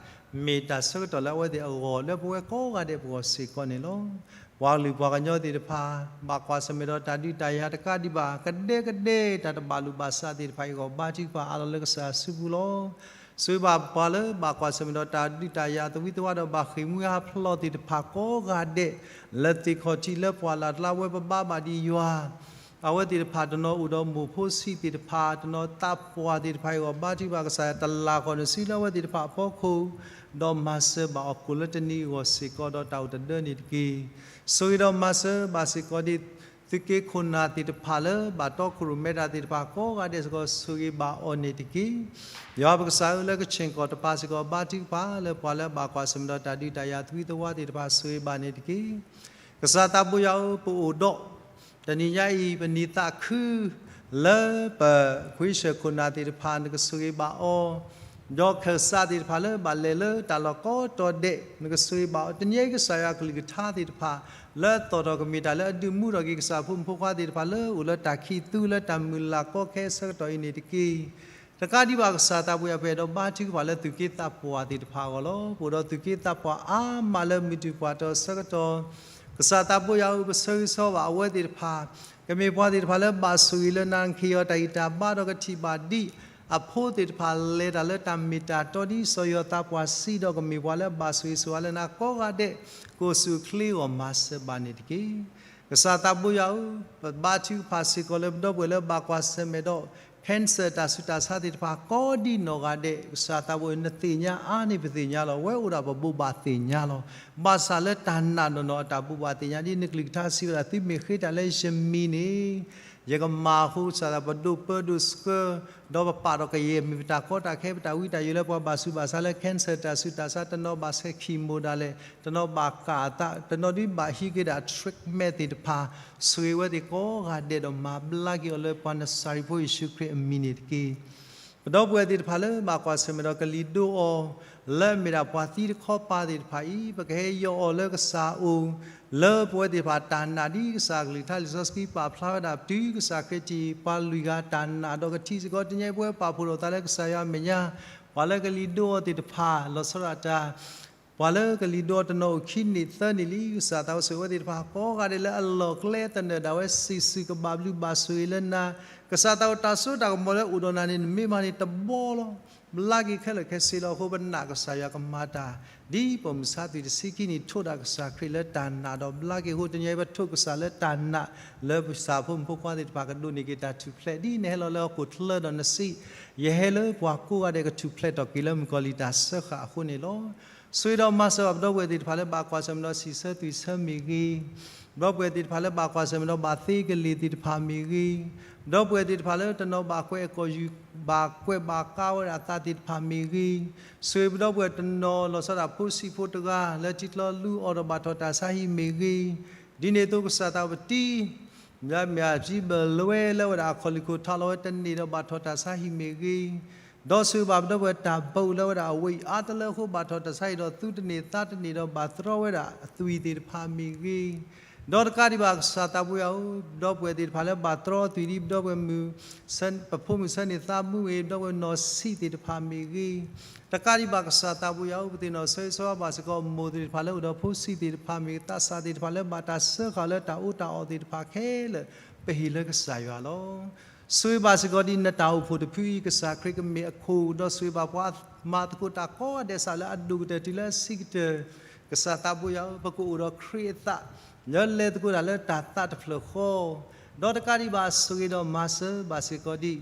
မ့ၢ်တၢ်ဆၢကတီၢ်လၢအဝဲသ့ၣ်အဂီၢ် လၢပဝဲကိးဂၤဒဲးပဂီၢ်စ့ၢ်ကီးန့ၣ်လီၤ. ပှၤကလုာ်ပှၤကညီသ့ၣ်တဖၣ် ဘၣ်ကွၢ်ဆၢၣ်မဲာ်ဒီးတၢ်ဒုးတၢ်ယၤတကးဒံးဘၣ် ကဒဲကဒဲတၢ်တဘၣ်လိာ်ဘၣ်စးသ့ၣ်တဖၣ်အံၤအဂီၢ် ဘါထုကဖၣ်အးလီၤလၢကစၢ်အစုပူၤလီၤ. ဆိၣ်ဂ့ၤဘၣ်ပှၤလၢဘၣ်ကွၢ်ဆၢၣ်မဲာ်ဒီးတၢ်ဒုးတၢ်ယၤသဝံသဝါဒီး ဘၣ်ဃ့ၢ်မှံဟးဖျိးသ့ၣ်တဖၣ်ကိးဂၤဒဲး လၢသ့ၣ်ခီၣ်ထံးလၢပှၢ်လၢ်တလါဝဲပဘါဘၣ်ဒံးယွၤ အဝဲသ့ၣ်တဖၣ်တနီၤအိၣ်ဒီးမိၢ်ဖိဆံးသ့ၣ်တဖၣ် တနီၤသးပှၢ်သ့ၣ်တဖၣ်အံၤအဂီၢ် ဘါထုကဖၣ်ကစၢ်ယွၤ တလးဂီၤနစုလၢအဝဲသ့ၣ်တဖၣ်အဖီခိၣ် ဒီးမၤစၢၤဘၣ်အီၤကိးလၢတနံၤအဂီၢ်စ့ၢ်ကီး ဒီးတၢ်အိၣ်တဒၢန့ၣ်တက့ၢ်. ဆိၣ်ဂ့ၤဒီးမၤစၢၤဘၣ်စ့ၢ်ကီးဒ် သုးက့ခိၣ်နၢ်သ့ၣ်တဖၣ်လၢ ဘၣ်တီခိၣ်ရိၣ်မဲတၢ်သ့ၣ်တဖၣ်ကိးဂၤဒဲးစ့ၢ်ကီး ဆိၣ်ဂ့ၤဘၣ်အီၤန့ၣ်တက့ၢ်. ယွၤပကစၢ်ဧၢ လၢကဆ့ၣ်ကီၢ်တပၤစ့ၢ်ကီး ဘါထုကဖၣ်လၢပှၤလၢဘၣ်ကွၢ်ဆၢၣ်မဲာ်ဒီးတၢ်ဒုးတၢ်ယၤသဝံသဝါသ့ၣ်တဖၣ် ဆိၣ်ဂ့ၤဘၣ်န့ၣ်တက့ၢ်. ကစၢ်သးဘိယွၤဧၢ ပအိၣ်ဒီး တနံၤညါအံၤ ပနံၤသးခု လၢပခွံဆၢၣ်ခိၣ်နၢ်သ့ၣ်တဖၣ် နကဆိၣ်ဂ့ၤဘၣ်အီၤ, ဒီးခၢၣ်စးသ့ၣ်တဖၣ်လၢဘၣ်လဲၤလၢတၢ်လီၢ်ကိးတီၤဒဲး နကဆိၣ်ဂ့ၤဘၣ်အီၤ, တနံၤညါအံၤကစၢ်ယွၤကလုၢ်ကထါသ့ၣ်တဖၣ် လၢအသီၣ်ထီၣ်ကမ့ၢ်တၢ်လၢအဒုးမူထီၣ်က့ၤကစၢ်ဖိမုၣ်ဖိခွါသ့ၣ်တဖၣ်လၢအိၣ်လၢတၢ်ခံးသူလၢတၢ်မုၢ်လၢ်ကီခဲအဆၢကတီၢ်အံၤန့ၣ်တက့ၢ်. တကးဒံးဘၣ်ကစၢ်သးဘိယွၤ ပအဲၣ်ဒိးဘါထုကဖၣ်လၢသုးက့သးပှၢ်သ့ၣ်တဖၣ်အဂီၢ်လီၤ. ပအိၣ်ဒီးသုးက့သးပှၢ်အါမးလၢမုၢ်တူာ်ပှၢ်တီၢ်အဆၢကတီၢ် ကစၢ်သးဘိယွၤဧၢ ပဆၢဂ့ၤဆၢဝါဘၣ်အဝဲသ့ၣ်တဖၣ်, ကမ့ၢ်ပှၤသ့ၣ်တဖၣ်လၢဘၣ်ဆိၣ်ဂ့ၤလၢနၤ နကဟ့ၣ်အီၤတၢ်ဂံၢ်တၢ်ဘါဒီးကထံၣ်ဘၣ်ဒ် အဖိသ့ၣ်တဖၣ်လဲၤတၢ်လၢတၢ်မ့ၢ်တၢ်တီဒ်စီၤယိၤသးပှၢ်စံးဒီး ကမ့ၢ်ပှၤလၢအဘၣ်ဆိၣ်ဂ့ၤဆိၣ်ဝါလၢနၤကိးဂၤဒဲး ကအိၣ်ဆူၣ်အိၣ်ချ့အဂီၢ် မၤစၢၤဘၣ်န့ၣ်တက့ၢ်. ကစၢ်သးဘိယွၤဧၢ, ပဘါထုကဖၣ်စ့ၢ်ကီးလၢပဒီပုၢ်ဝဲၢ်လၢဘၣ်ကွၢ်ဆၢၣ်မဲာ်ဒီး cancer တၢ်ဆူးတၢ်ဆါသ့ၣ်တဖၣ် ကိးဒံးနီၢ်ဂၤဒဲး ကစၢ်သးဘိယွၤဧၢ နသ့ၣ်ညါအါန့ၢ်ပသ့ၣ်ညါလီၤ. ဝဲအိၣ်ဒၣ်ပဘိးဘၣ်သ့ၣ်ညါလီၤ. ဘၣ်ဆၣ်လၢတၢ်နာ်နီၢ်နီၢ်အတၢ်ဘိးဘၣ်သ့ၣ်ညါ ဒ်နကလုၢ်ကထါစံးဝဲဒၣ် သုမ့ၢ်ဃ့တၢ်လၢယမံၤန့ၣ် ယကမၤအဃိ ကစၢ်သး ပဒိးပၢဒိးဆှၢ, ဒီးပပာ်ဒီးကယဲၢ်မ့ၢ်ပတၢ်ကီတၢ်ခဲ ပတၢ်ဝံတၢ်ယိာ်လၢပှၤဘၣ်ဆူးဘၣ်ဆါလၢ cancer တၢ်ဆူးတၢ်ဆါ, တနီၤဘၣ်ဆဲး chemo ဒၣ်လဲာ်, တနီၤဘၣ်ကၣ်အသး, တနီၤဒုးဘၣ်ဟံးက့ၤဒၣ် treatment သ့ၣ်တဖၣ်, ဆိၣ်ဂ့ၤဝဲသ့ၣ်ကိးဂၤဒဲးဒီးမၤဘျါက့ၤအီၤလၢပှၤနစၤရ့းဖိယ့ၣ်ၡူးခရံာ်အမံၤန့ၣ်တက့ၢ်. ပဒီပုၢ်ဝဲၢ်သ့ၣ်တဖၣ်လၢဘၣ်ကွၢ်ဆၢၣ်မဲာ်ဒီးကလံၤဒိအီၤ လၢအမ့ၢ်ဒၣ်ပှၤသံတခီပၤသ့ၣ်တဖၣ်အံၤ ပကဟဲယီၤအီၤလၢကစၢ်အအိၣ်, လၢပဝဲသ့ၣ်တဖၣ်တၢ်နာ်ဒ်ကစၢ်အကလုၢ်ကထါ လံာ်စီဆှံပာ်ဖျါဝဲဒၣ်တုၤကစၢ်ခရံာ်တထံၣ် ပှၤလွံၢ်ဂၤတၢ်နာ်ဒီးကထံၣ်စ့ၢ်ကီး တနံၤအံၤပဝဲပာ်ဖှိၣ်ထီၣ်သးလၢကစၢ်ယွၤအမဲာ်ညါ, ပှၤလၢကလံၤဒိအီၤသ့ၣ်တဖၣ် လီၤဆီဒၣ်တၢ် ပှၤလၢကလံၤဒိအီၤတနီၤအိၣ်ခံနံၣ်သၢနံၣ်လံ, ကစၢ်သးအိၣ်ဆိၣ်ဂ့ၤဝဲသ့ၣ်တဖၣ်ကိးဂၤဒဲးလၢအလီၢ်အကျဲသနၢၣ်ဒၣ်ဝဲ စံးစုၤကဘၣ်ဘျုးဘၣ်ဆိၣ်ဂ့ၤလၢနၤ, ကစၢ်သးအိၣ်တၢ်စိတၢ်ကမီၤလၢအိၣ်ဒီးနၤန့ၣ် နမ့ၢ်မၤန့ၣ်တဘီလီၤ. ဘျါက့ၤခဲလၢာ်ခဲဆ့လီၤ. အဃိပနာ်ကစၢ်ယွၤကမၤတၢ် ဒ်ပိာ်မုၣ်ဆါသွံၣ်တဆံခံနံၣ်ထိးဒၣ်ကစၢ်ခရံာ်လၢတၢ်နာ်ဒီးဘျါက့ၤအဃိ တနံၤအံၤပထိးကစၢ်လၢတၢ်နာ် လၢပကစၢ်ဖိမုၣ်ဖိခွါသ့ၣ်တဖၣ်ကဒိးန့ၢ်က့ၤတၢ်ထူၣ်ဖျဲး ဒ်နဟဲလီၤလၢဟီၣ်ခိၣ်ချၢဒီးနစံး ယဟဲလၢပှၤကိးဂၤဒဲးကထူၣ်ဖျဲးထီၣ်က့ၤလၢမုၣ်ကီၤလံၢ်တၢ်စၢဃာ်အဃိန့ၣ်လီၤ. ဆိၣ်ဂ့ၤဒီးမၤစၢၤဘၣ်ပဒီပုၢ်ဝဲၢ်သ့ၣ်တဖၣ်လၢဘၣ်ကွၢ်ဆၢၣ်မဲာ်ဒီးစံးဆၢသွံၣ်ဆၢမ့ၢ်ဂ့ၤ, ပဒီပုၢ်ဝဲၢ်သ့ၣ်တဖၣ်လၢဘၣ်ကွၢ်ဆၢၣ်မဲာ်ဒီးဘၣ်သ့ကလ့ၢ်သ့ၣ်တဖၣ်မ့ၢ်ဂ့ၤ, ပဒီပုၢ်ဝဲၢ်သ့ၣ်တဖၣ်လၢတနီၤဘၣ်ကွဲးအကိာ်ယူၢ် ဘၣ်ကွဲးဘၣ်ကါဝဲဒၣ်အသးသ့ၣ်တဖၣ်မ့ၢ်ဂ့ၤ, ဆိၣ်ဂ့ၤပဒီပုၢ်ဝဲၢ်တနီၤလီၤဆီဒၣ်ဖိဆံးဖိတဂၤ လၢထံချီလူအီၤဒီးဘၣ်ထီၣ်တၢ်ဆါဟံၣ်မ့ၢ်ဂ့ၤ, ဒ်န့ၣ်အသိးကစၢ်သးအိၣ်ပတံ လၢအမ့ၢ်အဘံဘၢလွဲလၢဝဲဒၣ်အခီၣ်လံၢ်ခိၣ်ထးလီၤဝဲတန့ၢ်ဒီးဘၣ်ထီၣ်တၢ်ဆါဟံၣ်မ့ၢ်ဂ့ၤ, ဒီးဆိၣ်ဂ့ၤဘၣ်ပဒီပုၢ်ဝဲၢ်တၢ်ဘၣ်အိၣ်လၢဝဲဒၣ်အဝဲအံၤအါတလၢအဃိ ဘၣ်ထီၣ်တၢ်ဆါဟံၣ်ဒီးသူတန့ၢ်သးတန့ၢ်ဒီးဘၣ်တြီဝဲဒၣ်အသွံၣ်သ့ၣ်တဖၣ်မ့ၢ်ဂ့ၤ, ဒီးတကးဒံးဘၣ်ကစၢ်သးပူၤယၤဧၢ, ပဒီပုၢ်ဝဲၢ်သ့ၣ်တဖၣ်လၢဘၣ်တြီအသွံၣ်ဒ်ပဒီပုၢ်ဝဲၢ်မုၣ် ပဖိမုၣ်ဆၢန့ၢ်သးမူမ့ၢ်ဂ့ၤ, ပဒီပုၢ်ဝဲၢ်နီၢ်ဆံးသ့ၣ်တဖၣ်မ့ၢ်ဂ့ၤ, တကးဒံးဘၣ်ကစၢ်သးပူၤယၤဧၢ, ပသ့ၣ်နီၣ်ဆၢဂ့ၤဆၢဝါဘၣ်စ့ၢ်ကီးမိၢ်သ့ၣ်တဖၣ်လၢအိၣ်ဒီးဖိဆံးသ့ၣ်တဖၣ်မ့ၢ်ဂ့ၤ, သးစၢ်သ့ၣ်တဖၣ်လၢဘၣ်တၢ်စၢဃာ်လၢတၢ်အီၣ်တၢ်အီသ့ၣ်တဖၣ်ခဲလၢာ် ပဟ့ၣ်လၢကစၢ်ယွၤလီၤ. ဆိၣ်ဂ့ၤဘၣ်စ့ၢ်ကီးဒ်နတၢ်အိၣ်ဖှိၣ်တဖုအံၤ ကစၢ်ခရံာ်ကမ့ၢ်အခိၣ်, ဒီးဆိၣ်ဂ့ၤဘၣ်ပှၤမၤသကိးတၢ်ကိးဂၤဒဲးစးလၢအဒိၣ်ကတၢၢ်တုၤလၢအဆံးကတၢၢ်, ကစၢ်သးပူၤယၤဧၢ, ပကအိၣ်ဒီးခရံာ်အသး လၢလဲၤသကိးတၢ်လၢတၢ်သးတဖျၢၣ်ဃီ, ဒီးတကးဒံးဘၣ်ဆိၣ်ဂ့ၤဒီးမၤစၢၤဘၣ်စ့ၢ်ကီးဒ်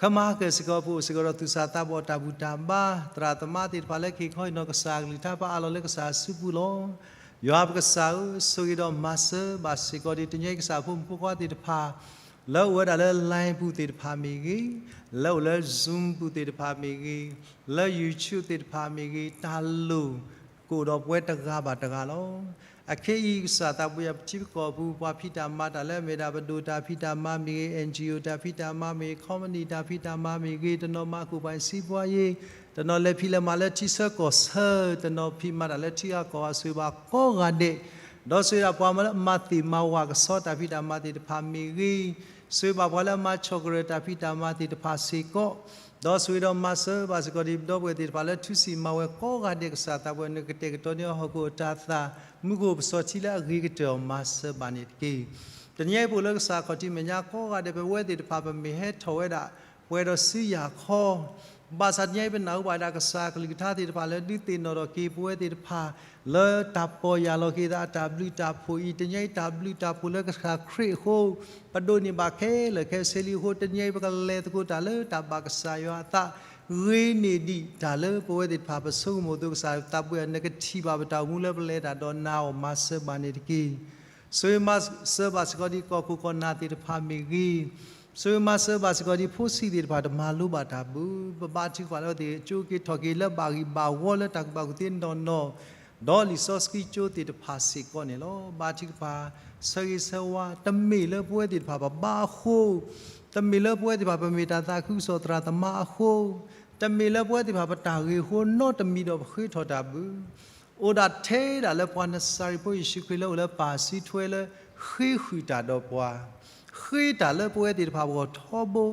ခမၤကၢၢ်စ့ၢ်ကီး ပအိၣ်စ့ၢ်ကီးဒီးသူၣ်စၢ်သးဘီၣ်တၢ်ဘူၣ်တၢ်ဘါ, သရၣ်သမါသ့ၣ်တဖၣ်လၢက့ၤခီအံၤနီၢ်ကစၢ်အကလုၢ်ကထါ ပအးလီၤလၢကစၢ်အစုပူၤလီၤ. ယွၤပကစၢ်ဧၢ, ဆိၣ်ဂ့ၤဒီးမၤစၢၤဘၣ်စ့ၢ်ကီးဒ် တနံၤအံၤကစၢ်ဖိမုၣ်ဖိခွါသ့ၣ်တဖၣ် လၢအိၣ်ဝဲဒၣ်လၢ line ပူၤသ့ၣ်တဖၣ်မ့ၢ်ဂ့ၤ, လၢအိၣ်လၢ Zoom ပူၤသ့ၣ်တဖၣ်မ့ၢ်ဂ့ၤ, လၢ YouTube သ့ၣ်တဖၣ်မ့ၢ်ဂ့ၤ, တၢ်လိၣ် ကအိၣ်ဒီးပဝဲတဂၤဘၣ်တဂၤလီၤ. အခဲအံၤကစၢ်သးပူၤယၤ ပထံပကီၢ်ပူၤ ပှၤဖံးတၢ်မၤတၢ်လၢအမ့ၢ်ဒၣ်ပဒိၣ်တၢ်ဖံးတၢ်မၤမ့ၢ်ဂ့ၤ, NGO တၢ်ဖံးတၢ်မၤမ့ၢ်ဂ့ၤ, company တၢ်ဖံးတၢ်မၤမ့ၢ်ဂ့ၤ, တနီၤမၤကူၣ်ပှၤအံၤ စီးပွားရေး, တနီၤလဲၤဖံးလဲၤမၤလၢထံဆၢကီၢ်ဆၢ, တနီၤဖံးမၤတၢ်လၢထံဂၤကီၢ်ဂၤ ဆိၣ်ဂ့ၤဘၣ်ကိးဂၤဒဲး, ဒီးဆိၣ်ဂ့ၤဒၣ်ပှၤမၤလၢအမၤသ့ၣ်မၤဝၤ ကဆီတၢ်ဖံးတၢ်မၤသ့ၣ်တဖၣ်မ့ၢ်ဂ့ၤ, ဆိၣ်ဂ့ၤဘၣ်ပှၤလၢအမၤဆီၣ်ကရၢၢ်တၢ်ဖံးတၢ်မၤသ့ၣ်တဖၣ်စ့ၢ်ကီး, ဒီးဆိၣ်ဂ့ၤဒီးမၤစၢၤဘၣ်စ့ၢ်ကီးဒ်ပဒီပုၢ်ဝဲၢ်သ့ၣ်တဖၣ်လၢထူစံၣ်မၤဝဲကိးဂၤဒဲး ကစၢ်သးပူၤ နကတဲာ်ကတီၤန့ၢ်အီၤဟီၣ်ခိၣ်အတၤသၣ် မူခိၣ်ပစီၤထံလၢအဂ့ၤကတၢၢ်အီၤ မၤစၢၤဘၣ်န့ၣ်တက့ၢ်. တနံၤအံၤပအိၣ်လၢကစၢ်ခီၣ်ထံးမဲာ်ညါကိးဂၤဒဲး ပဝဲသ့ၣ်တဖၣ် ပမ့ၢ်ဟဲထီၣ်ဝဲဒၣ် ပှဲၤဒီးစုယၤခီ ဘၣ်ဆၣ်တနံၤအံၤပနၢ်ဟူဘၣ်ဒၣ်ကစၢ်အကလုၢ်ကထါသ့ၣ်တဖၣ်လၢဒုးသ့ၣ်နီၣ်ထီၣ်က့ၤပဝဲသ့ၣ်တဖၣ် လၢတၢ်ပီၢ်ယၢ်လီၤက့ၤသးအတၢ်ဘျုးတၢ်ဖှိၣ်အံၤ, တနံၤအံၤတၢ်ဘျုးတၢ်ဖှိၣ်လၢကစၢ်ခရံာ်အဃိ ပဒိးန့ၢ်ဘၣ်ခဲလၢာ်ခဲဆ့လံအဃိ တနံၤအံၤပကလဲၤသကိးတၢ်လၢတၢ်ဘၣ်ကစၢ်ယွၤအသး ဂ့ၤန့ၢ်ဒံးတၢ်လၢပဝဲသ့ၣ်တဖၣ်ပဆိကမိၣ်အသိး ကစၢ်သးပူၤယၤ နကထံၣ်ဘၣ်ပတၢ်အိၣ်မူလၢပလဲၤတၢ်ဒီးနၤအီၤ မၤစၢၤဘၣ်န့ၣ်တက့ၢ်. ဆိၣ်ဂ့ၤမၤစၢၤဘၣ်စ့ၢ်ကီးဒ်ကီၢ်ခိၣ်ကီၢ်နၢ်သ့ၣ်တဖၣ်မ့ၢ်ဂ့ၤ, ဆိၣ်ဂ့ၤမၤစၢၤဘၣ်စ့ၢ်ကီးဒ်ဖိဆံးသ့ၣ်တဖၣ်တမၤလိဘၣ်တၢ်ဘၣ်, ပဘါထုကဖၣ်လၢအဝဲသ့ၣ်ကၠိက့ၤထီၣ်က့ၤလၢဘၣ်ဂံၢ်ဘၣ်ဂီၤလၢတၢ်ကူၣ်ဘၣ်ကူၣ်သ့နီၢ်နီၢ်, ဒီးလံာ်စီဆှံကၠိသ့ၣ်တဖၣ်စ့ၢ်ကီးန့ၣ်လီၤ. ဘါထုကဖၣ် ဆၢဂ့ၤဆၢဝါ တမ့ၢ်လၢပဝဲသ့ၣ်တဖၣ်ပဘါအဃိ, တမ့ၢ်လၢပဝဲသ့ၣ်တဖၣ်ပမ့ၢ်တၢ်သးခုကစီၣ်သရၣ်သမါအဃိ, တမ့ၢ်လၢပဝဲသ့ၣ်တဖၣ်ပတၢ်ဂ့ၤအဃိနီတမံၤဒီးပဃ့ထီၣ်တၢ်ဘၣ် အိၣ်ဒၣ်ထဲဒၣ်လၢပှၤနစၤရ့းဖိယ့ၣ်ၡူးခရံာ်လၢအိၣ်လၢပၢ်စုထွဲလၢ ဃ့ဃုာ်တၢ်ဒီးပှၤ, ဃ့တၢ်လၢပဝဲသ့ၣ်တဖၣ်ပဂီၢ်ထီဘိ,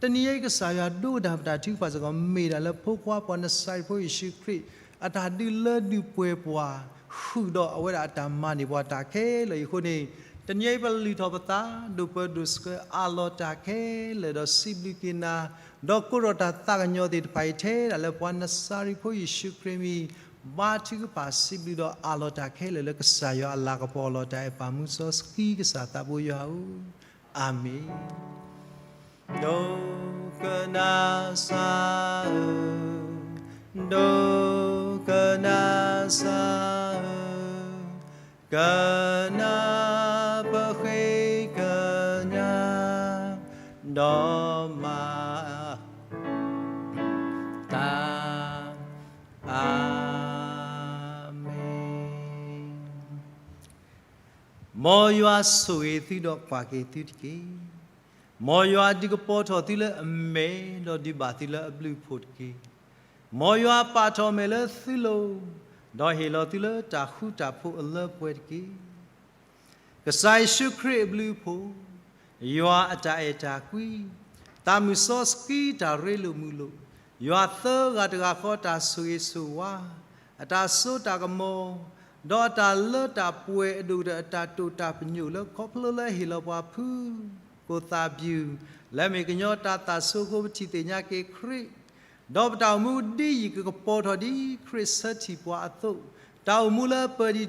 တနံၤအံၤကစၢ်ယွၤဒိကနၣ်ပတၢ်ထုကဖၣ်စ့ၢ်ကီး မ့ၢ်ဒၣ်လၢဖိခွါပှၤနစၤရ့းဖိယ့ၣ်ၡူးခရံာ် အတၢ်ဒုးလၢဒုးပှဲၤပှၤ ဃုာ်ဒီးအဝဲဒၣ်အတၢ်မၤန့ၢ်ပှၤတၢ်ခဲလၢာ်အံၤအဃိန့ၣ်, တနံၤအံၤပလုၢ်ထီၣ်ပသး ဒိၣ်ပၢဒိၣ်ဆှၢအးလီၤတၢ်ခဲလၢာ်ဒီးစံးဘျုးက့ၤနၤ, ဒီးကိးထီၣ်တၢ်သးကညီၤသ့ၣ်တဖၣ်အံၤထဲဒၣ်လၢပှၤနစၤရ့းဖိယ့ၣ်ၡူးခရံာ်မံၤ ဘါထုကဖၣ်စံးဘျုးဒီးအးလီၤတၢ်ခဲလၢာ်လၢကစၢ်ယွၤအလၤကပီၤအလီၤတၢ်အဲၣ်ပာ်မူစီဆှံကစၢ်သးဘိယွၤဧၢ, အၤမ့ၣ်. ဒိကနၣ်စၢ်ဧၢ, ဒိကနၣ်စၢ်ဧၢ, ကနၣ်ပဃ့ကညး ဒီးမၤတၢ်, အၤမ့ၣ်. မ်ယွၤဆိၣ်ဂ့ၤသုဒီးကွၢ်က့ၤသုတက့ၢ်. မ်ယွၤဒုးကပီၤထီၣ်သုလၢအမဲာ် ဒီးဒုးဘၣ်သုလၢအဘျုးအဖှိၣ်တက့ၢ်. မ်ယွၤပာ်ထီၣ်အမဲာ်လၢသုလိၤ, ဒီးဟ့ၣ်လီၤသုလၢတၢ်ဃူတၢ်ဖိးအလၢပှဲၤတက့ၢ်. ကစၢ်ယ့ၣ်ၡူးခရံာ်အဘျုးအဖှိၣ်, ယွၤအတၢ်အဲၣ်တၢ်ကွံ, သးမုၢ်စီဆှံတၢ်ရ့လိာ်မုာ်လိာ်, ယွၤသၢဂၤတဂၤဃီတၢ်ဆိၣ်ဂ့ၤဆိၣ်ဝါ, အတၢ်စိတၢ်ကမီၤ, ဒီးအတၢ်လၢတၢ်ပှဲၤအဒိၣ်ဒီးအတၢ်တိာ်တၢ်ပညိၣ်လၢခီဖျိလၢဟ့ၣ်လီၤပှၤဖုကိၣ်သးဘျုး, လၢအမ့ၢ်ကညီတၢ်သးဆူအဃိ ပထံၣ်သ့ၣ်ညါက့ၤခရံာ်, ဒီးပတၢ်အိၣ်မူဒ်ယံၤကကပီၤထီၣ်ဒ်ခရံာ်ဆၢထံၣ်ပှၤအသိး, တၢ်အိၣ်မူလၢပၢၤဒ်